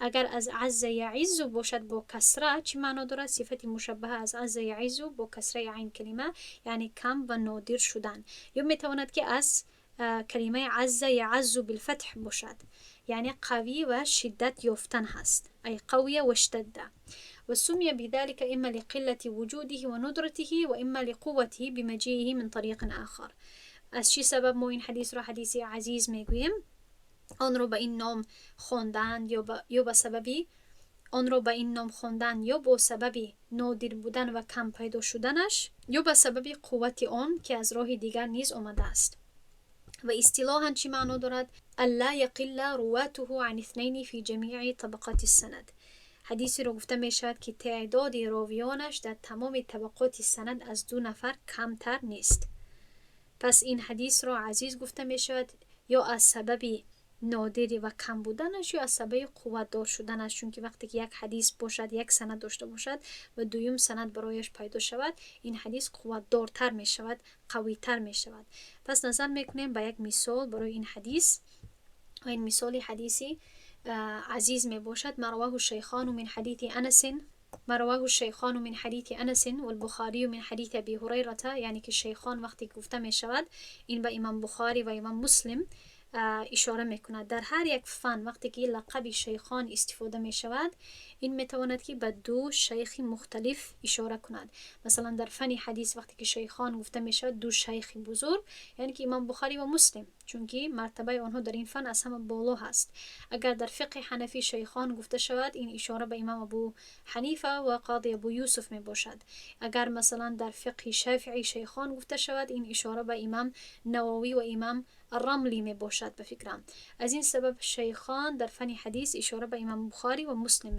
اگر از عز يعز باشد با کسره، چی معنا دارد؟ صفت مشبهه از عز يعز با کسره عین کلمه، یعنی کم و نادر شدن. یا میتواند که از کلمه عز يعز بالفتح باشد، یعنی قوی و شدت یافتن هست، ای قوی و اشتد. وسمي بذلك إما لقلة وجوده وندرته وإما لقوته بمجيئه من طريق آخر. از چی سبب ما این حدیث را حدیث عزیز میگوییم؟ آن رو به این نام خواندند یا به سببی آن را به این نام خواندن یا با سبب نادر بودن و کم پیدا شدنش یا به سبب قوت آن که از راه دیگر نیز آمده است. و اصطلاحا چی معنا دارد؟ ألا يقل رواته عن اثنين في جميع طبقات السند. حدیثی را گفته می شود که تعداد راویانش در تمام طبقات سند از دو نفر کمتر نیست. پس این حدیث را عزیز گفته می شود یا از سبب نادری و کم بودنش یا از سبب قوت دار شدنش، چون که وقتی که یک حدیث باشد، یک سند داشته باشد و دویم سند برایش پیدا شود، این حدیث قوت دارتر می شود، قوی تر می شود. پس نظر میکنیم به یک مثال برای این حدیث و این مثال حدیثی عزیز می باشد: ما رواه الشيخان من حديث أنس، ما رواه الشيخان من حديث أنس والبخاري من حديث أبي هريرة. یعنی که شیخان وقتی گفته می شود، این به امام بخاری و امام مسلم اشاره میکند. در هر یک فن وقتی که لقب شیخان استفاده می شود، این میتواند که به دو شیخ مختلف اشاره کند. مثلا در فن حدیث وقتی که شیخان گفته می شود، دو شیخ بزرگ، یعنی که امام بخاری و مسلم، چونکه مرتبه آنها در این فن از همه بالا هست. اگر در فقه حنفی شیخان گفته شود، این اشاره به امام ابو حنیفه و قاضی ابو یوسف می باشد. اگر مثلا در فقه شافعی شیخان گفته شود، این اشاره به امام نووی و امام الرملی می باشد به فکرم. از این سبب شیخان در فن حدیث اشاره به امام بخاری و مسلم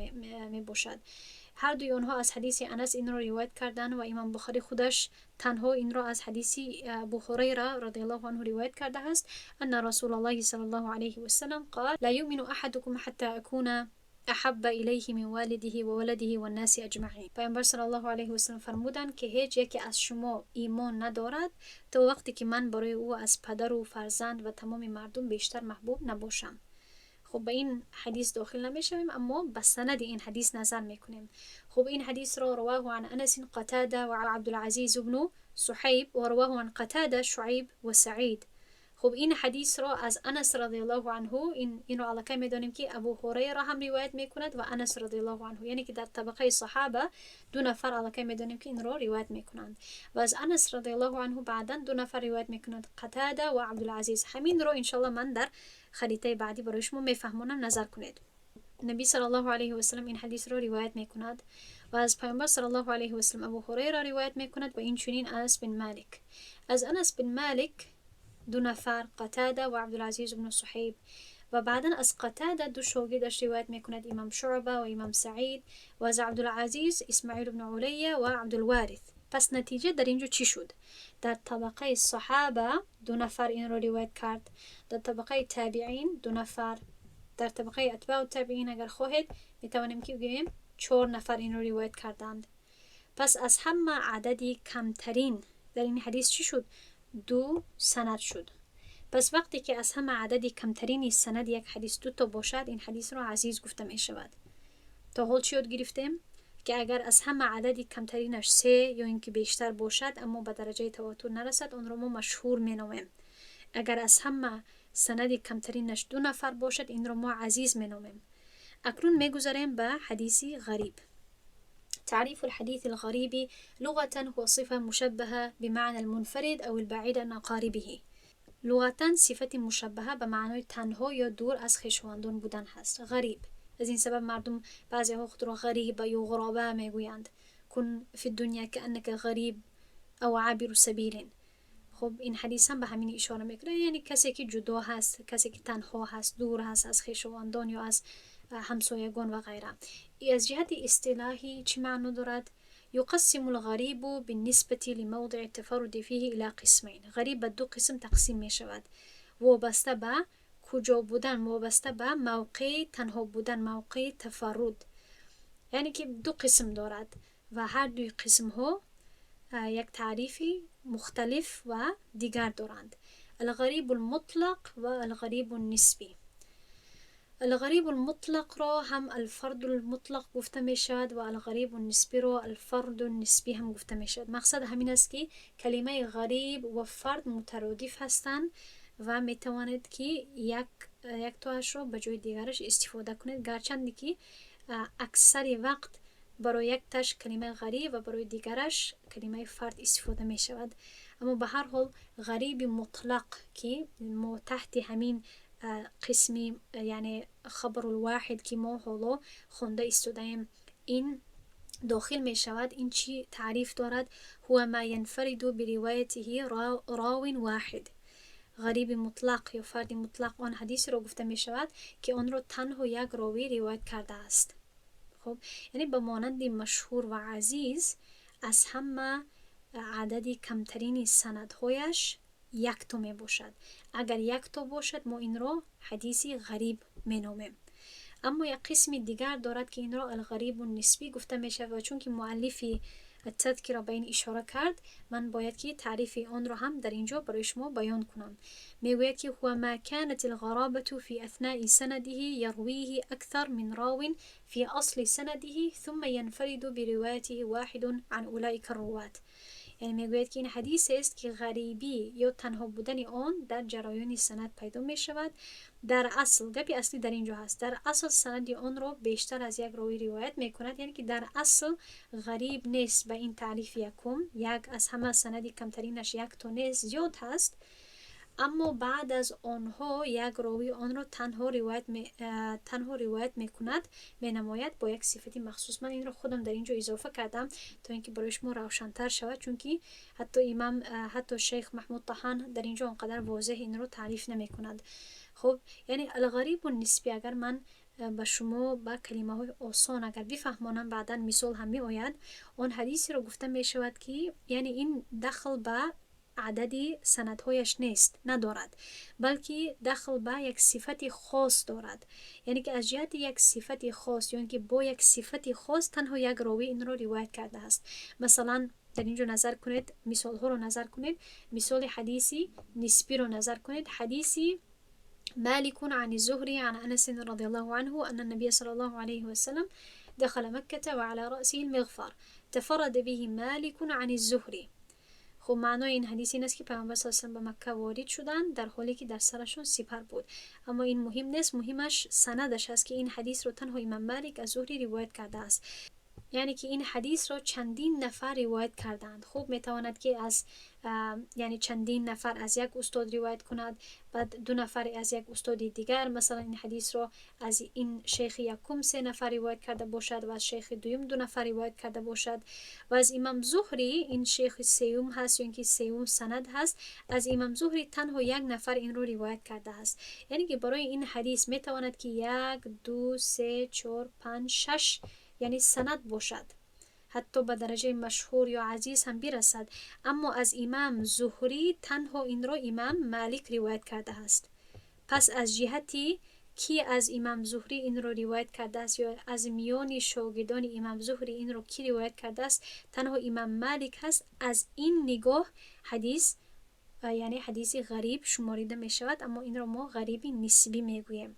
می باشد. هر دوی آنها از حدیث انس این را روایت کردن و امام بخاری خودش تنها این را از حدیث ابو هریره رضی الله عنه روایت کرده است: ان رسول الله صلى الله عليه وسلم قال: لا يؤمن احدكم حتى اكون احب الیه من والده وولده والناس اجمعین. پیامبر صلی الله علیه و سلم فرمودند که هیچ یکی از شما ایمان ندارد تا وقتی که من برای او از پدر و فرزند و تمام مردم بیشتر محبوب نباشم. خب، به این حدیث داخل نمیشویم، اما به سند این حدیث نظر میکنیم. خب، این حدیث را رواه عن انس قتاده و عبد العزیز بن صهیب و رواه عن قتاده شعیب و سعید. Хуб, ин ҳадисро аз Анас радиаллоҳу анҳу, инро аллакай медонем, ки Абу Ҳурайра ҳам ривоят мекунад ва Анас радиаллоҳу анҳу, яъне ки дар табақаи саҳаба ду нафар аллакай медонем, ки инро ривоят мекунанд. Ва аз Анас радиаллоҳу анҳу баъдан ду нафар ривоят мекунанд, Қатада ва Абдулазиз. Ҳаминро, иншалло, ман дар харитаи баъдӣ барои шумо мефаҳмонам. Назар кунед, Наби саллаллоҳу алайҳи васалам ин ҳадисро ривоят мекунад ва аз Паёмбар саллаллоҳу алайҳи васалам Абу Ҳурайра ривоят мекунад ва инчунин Анас бин Малик. Аз Анас бин Малик ду нафар, Қатада ва Абдулазиз бну Суҳайб, ва баъдан аз Қатада ду шогирдаш ривоят мекунад, имам Шуъба ва имам Саид, ва аз Абдулазиз Исмаил бну Улайя ва Абдулварис. Пас натиҷа дар ин ҷо чӣ шуд? Дар табақаи саҳаба ду нафар инро ривоят кард, дар табақаи табиин ду нафар, дар табақаи атбаъу табиин, агар хоҳед, метавонем ки бигӯем, чор нафар инро ривоят карданд. Пас аз ҳама адади камтарин дар ин ҳадис чӣ шуд? Ду санад шуд. Пас вақте ки аз ҳама адади камтарини санади як ҳадис дуто бошад, ин ҳадисро азиз гуфта мешавад. То ҳол чӣ ёд гирифтем? Ки агар аз ҳама адади камтаринаш се ё ин ки бештар бошад, аммо ба дараҷаи таватур нарасад, онро мо машҳур меномем. Агар аз ҳама санади камтаринаш ду нафар бошад, инро мо азиз меномем. Акнун мегузарем ба ҳадиси ғариб. تعريف الحديث الغريب لغة: هو صفة مشبهة بمعنى المنفرد أو البعيد عن أقاربه. لغتا صفت مشبهه به معنای تنها یا دور از خویشاوندان بودن هست غریب. از این سبب مردم بعضی ها خود را غریب یا غرابه میگویند. كن في الدنيا كأنك غريب أو عابر سبيل. خب، این حدیث هم به همین اشاره میکنه، یعنی کسی که جدا هست، کسی که تنها هست، دور هست از خویشاوندان یا از همسایگان و غیره. از جهت اصطلاحی چه معنا دارد؟ يقسم الغريب بالنسبة لموضع التفرد فيه إلى قسمين. غریب به دو قسم تقسیم می شود، وابسته به کجا بودن، وابسته به موقع تنها بودن، موقع تفرد. یعنی که دو قسم دارد و هر دوی قسم ها یک تعریفی مختلف و دیگر دارند: الغریب المطلق و الغریب النسبی. الغریب المطلق را هم الفرد المطلق گفته می شود و الغریب النسبی را الفرد النسبی هم گفته می شود. مقصد همین است که کلمه غریب و فرد مترادف هستند و می توانید که یک یک تاش را به جای دیگرش استفاده کنید، گرچند که اکثر وقت برای یک تاش کلمه غریب و برای دیگرش کلمه فرد استفاده می شود. اما به هر حال غریب مطلق که ما تحت همین قسمی، یعنی خبر الواحد که ما حالا خونده ایستاده‌ایم، این داخل می شود، این چی تعریف دارد؟ هو ما ينفرد بروايته راو واحد. غریب مطلق یا فرد مطلق آن حدیث را گفته می شود که آن را تنها یک راوی روایت کرده است. خب، یعنی به مانند مشهور و عزیز از همه عدد کمترین سندهایش یک تا می باشد. اگر یک تا باشد، ما این را حدیث غریب می نامیم. اما یک قسم دیگر دارد که این را الغریب النسبی گفته می شود و چون که مؤلفی تذکره به این اشاره کرد، من باید که تعریف آن را هم در اینجا برای شما بیان کنم. میگوید که هو ما كانت الغرابة في أثناء سنده، يرويه أكثر من راو في أصل سنده، ثم ينفرد بروايته واحد عن أولئك الرواة. یعنی میگوید که این حدیث است که غریبی یا تنها بودن آن در جریان سند پیدا می شود. در اصل، گپی اصلی در اینجا هست، در اصل سند آن را بیشتر از یک راوی روایت می کند، یعنی که در اصل غریب نیست. به این تعریف یکم، یک از همه سندی کمترینش یک تا نیست، زیاد هست، اما بعد از آنها یک راوی آن را تنها روایت میکند، مینماید، با یک صفت مخصوص. من این را خودم در اینجا اضافه کردم تا اینکه برای شما روشنتر شود، چون که حتی امام، حتی شیخ محمود طحان در اینجا آنقدر واضح این را تعریف نمی کند. خب، یعنی الغریب النسبی، اگر من به شما با کلمه های آسان اگر بفهمانم، بعدا مثال هم می آید، آن حدیثی را گفته می شود که یعنی این دخل به عدد سندهایش نیست، ندارد، بلکه دخل به یک صفت خاص دارد. یعنی که از جهت یک صفت خاص یا اینکه با یک صفت خاص تنها یک راوی این را روایت کرده است. مثلا در اینجا نظر کنید، مثال ها رو نظر کنید، مثال حدیثی نسبی رو نظر کنید. حدیثی مالك عن الزهري عن أنس رضي الله عنه أن النبي صلى الله عليه وسلم دخل مكة وعلى رأسه المغفر. تفرد به مالك عن الزهري. Хуб, маънои ин ҳадис ин аст, ки Пайғамбар саллаллоҳу алайҳи васаллам ба Макка ворид шуданд, дар ҳоле ки дар сарашон сипар буд. Аммо ин муҳим нест, муҳимаш санадаш аст, ки ин ҳадисро танҳо Имам Малик аз Зуҳрӣ ривоят кардааст. Яъне ки ин ҳадисро чандин нафар ривоят кардаанд. Хуб, метавонад, ки аз яъне чандин нафар аз як устод ривоят кунад, баъд ду нафар аз як устоди дигар. Масалан, ин ҳадисро аз ин шейхи якум се нафар ривоят карда бошад ва аз шейхи дуюм ду нафар ривоят карда бошад ва аз Имам Зуҳрӣ, ин шейхи сеюм ҳаст ё ин ки сеюм санад ҳаст, аз Имам Зуҳрӣ танҳо як нафар инро ривоят кардааст. Яъне ки барои ин ҳадис метавонад, ки як, ду, се, чор, панҷ, шаш, яъне санад бошад, ҳатто ба дараҷаи машҳур ё азиз ҳам бирасад, аммо аз Имам Зуҳрӣ танҳо инро Имам Малик ривоят кардааст. Пас аз ҷиҳати ки аз Имам Зуҳрӣ инро ривоят кардааст ё аз миёни шогирдони Имам Зуҳрӣ инро кӣ ривоят кардааст, танҳо Имам Малик ҳаст. Аз ин нигоҳ ҳадис, яъне ҳадиси ғариб шуморида мешавад, аммо инро мо ғариби нисбӣ мегӯем.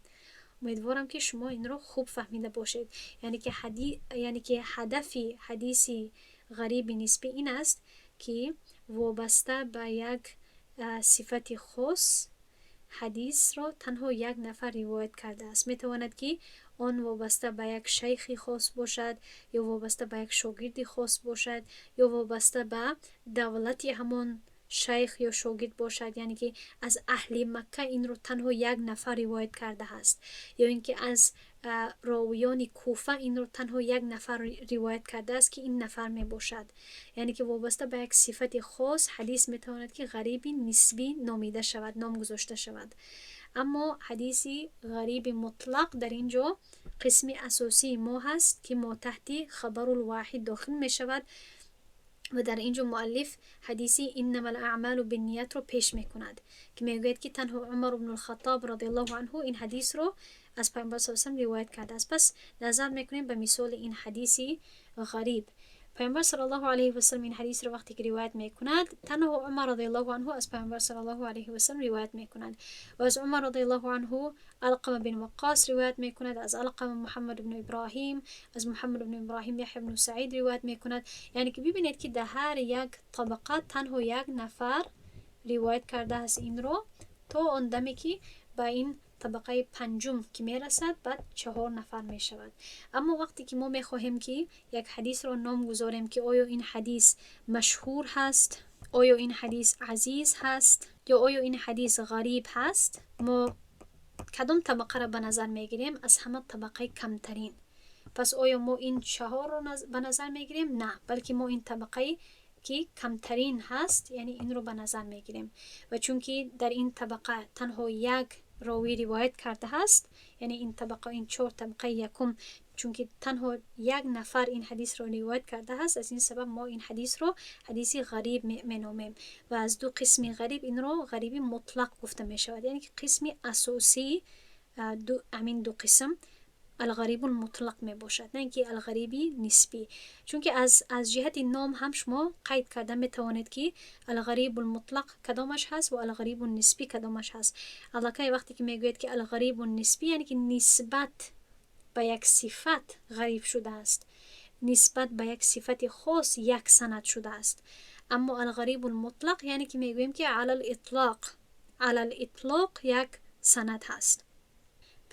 Умедворам, ки шумо инро хуб фаҳмида бошед. Яъне ки ҳадафи ҳадиси ғариби нисбӣ ин аст, ки вобаста ба як сифати хос ҳадисро танҳо як нафар ривоят кардааст. Метавонад, ки он вобаста ба як шайхи хос бошад ё вобаста ба як шогирди хос бошад ё вобаста ба давлати ҳамон шайх ё шогирд бошад, яъне ки аз аҳли Макка инро танҳо як нафар ривоят кардааст ё ин ки аз ровиёни Куфа инро танҳо як нафар ривоят кардааст, ки ин нафар мебошад. Яъне ки вобаста ба як сифати хос ҳадис метавонад, ки ғариби нисбӣ номида шавад, ном гузошта шавад. Аммо ҳадиси ғариби мутлақ дар ин ҷо қисми асосии мо ҳаст, ки мо таҳти хабарулвоҳид дохил мешавад ва дар ин ҷо муаллиф ҳадиси иннама аъмалу бинниятро пеш мекунад, ки мегӯяд, ки танҳо Умар ибнулхаттоб радиаллоҳу анҳу ин ҳадисро аз Пайғамбар саллаллоҳу алайҳи васаллам ривоят кардааст. Пас назар мекунем ба мисоли ин ҳадиси ғариб. Пайғамбар саллаллоҳу алайҳи васаллам ин ҳадисро вақте ки ривоят мекунад, танҳо Умар радиаллоҳу анҳу аз Пайғамбар саллаллоҳу алайҳи васаллам ривоят мекунад ва аз Умар радиаллоҳу анҳу Алқама бин Ваққос ривоят мекунад, аз Алқама Муҳаммад ибну Иброҳим, аз Муҳаммад ибну Иброҳим Яҳя ибну Саид ривоят мекунад. Яъне ки бибинед, ки дар ҳар як табақа танҳо як нафар ривоят кардааст инро, то он даме ки ба ин табақаи панҷум ки мерасад, баъд чаҳор нафар мешавад. Аммо вақте ки мо мехоҳем, ки як ҳадисро ном гузорем, ки оё ин ҳадис машҳур ҳаст, оё ин ҳадис азиз ҳаст ё оё ин ҳадис ғариб ҳаст, мо кадом табақаро ба назар мегирем? Аз ҳама табақаи камтарин. Пас оё мо ин чаҳорро ба назар мегирем? На, балки мо ин табақаи ки камтарин ҳаст, яъне инро ба назар мегирем. Ва чунки дар ин табақа танҳо як ровӣ ривоят кардааст, яъне ин табақа, ин чор табақаи якум, чунки танҳо як нафар ин ҳадисро ривоят кардааст, аз ин сабаб мо ин ҳадисро ҳадиси ғариб меномем. Ва аз ду қисми ғариб инро ғариби мутлақ гуфта мешавад, яъне ки қисми асосии ҳамин ду қисм алғарибул мутлақ мебошад, на ин ки алғариби нисбӣ. Чунки аз ҷиҳати ном ҳам шумо қайд карда метавонед, ки алғарибул мутлақ кадомаш ҳаст ва алғарибу нисбӣ кадомаш ҳаст. Аллакай вақте ки мегӯяд, ки алғарибу нисбӣ, яъне ки нисбат ба як сифат ғариб шудааст, нисбат ба як сифати хос як санад шудааст. Аммо алғарибул мутлақ, яъне ки мегӯем, ки алал итлоқ як санад ҳаст.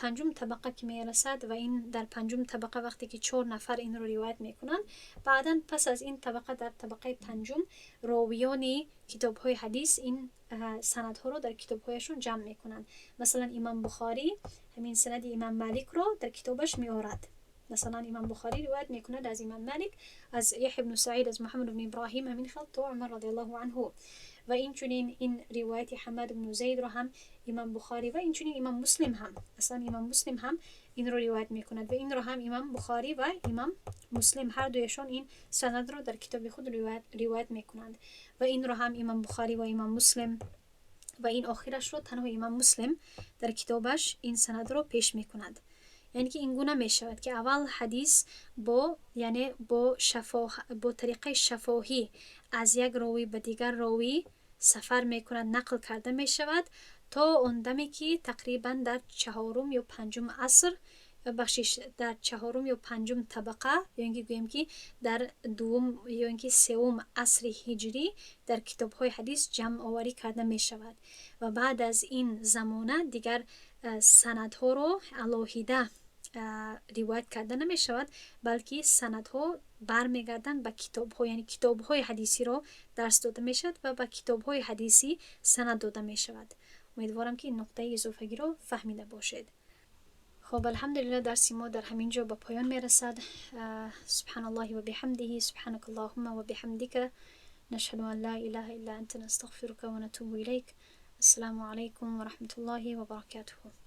Панҷум табақа ки мерасад ва ин дар панҷум табақа вақте ки чор нафар инро ривоят мекунанд, баъдан пас аз ин табақа, дар табақаи панҷум, ровиёни китобҳои ҳадис ин санадҳоро дар китобҳояшон ҷамъ мекунанд. Масалан, Имам Бухорӣ ҳамин санади Имам Маликро дар китобаш меорад. Масалан, Имам Бухорӣ ривоят мекунад аз Имам Малик, аз Яҳя ибну Саид, аз Муҳаммад ибну Иброҳим, ҳамин хел то Умар радиаллоҳу анҳу. Ва инчунин ин ривояти Ҳаммад ибну Зайдро ҳам Имам Бухорӣ ва инчунин Имам Муслим ҳам, аслан Имам Муслим ҳам инро ривоят мекунад. Ва инро ҳам Имам Бухорӣ ва Имам Муслим ҳар дуяшон ин санадро дар китоби худ ривоят мекунанд. Ва инро ҳам Имам Бухорӣ ва Имам Муслим ва ин охирашро танҳо Имам Муслим дар китобаш ин санадро пеш мекунад. Яъне ки ин гуна мешавад, ки аввал ҳадис бо яъне бо тариқаи шафоҳӣ аз як ровӣ ба дигар ровӣ сафар мекунад, нақл карда мешавад, то он даме ки тақрибан дар чаҳорум ё панҷум аср. Бахшиш, дар чаҳорум ё панҷум табақа, ё ин ки гӯем ки дар дуввум ё ин ки севум асри ҳиҷрӣ дар китобҳои ҳадис ҷамъоварӣ карда мешавад ва баъд аз ин замона дигар санадҳоро алоҳида ривоят карда намешавад, балки санадҳо бармегарданд ба китобҳо, яъне китобҳои ҳадисиро дарс дода мешавад ва ба китобҳои ҳадисӣ санад дода мешавад. Умедворам, ки ин нуқтаи изофагиро фаҳмида бошед. Хоб, алҳамдулилла, дарси мо дар ҳамин ҷо ба поён мерасад. سبحان الله وبحمده، سبحانك اللهم وبحمدك، نشهد أن لا إله إلا أنت، نستغفرك ونتوب إليك. السلام عليكم ورحمة الله وبركاته.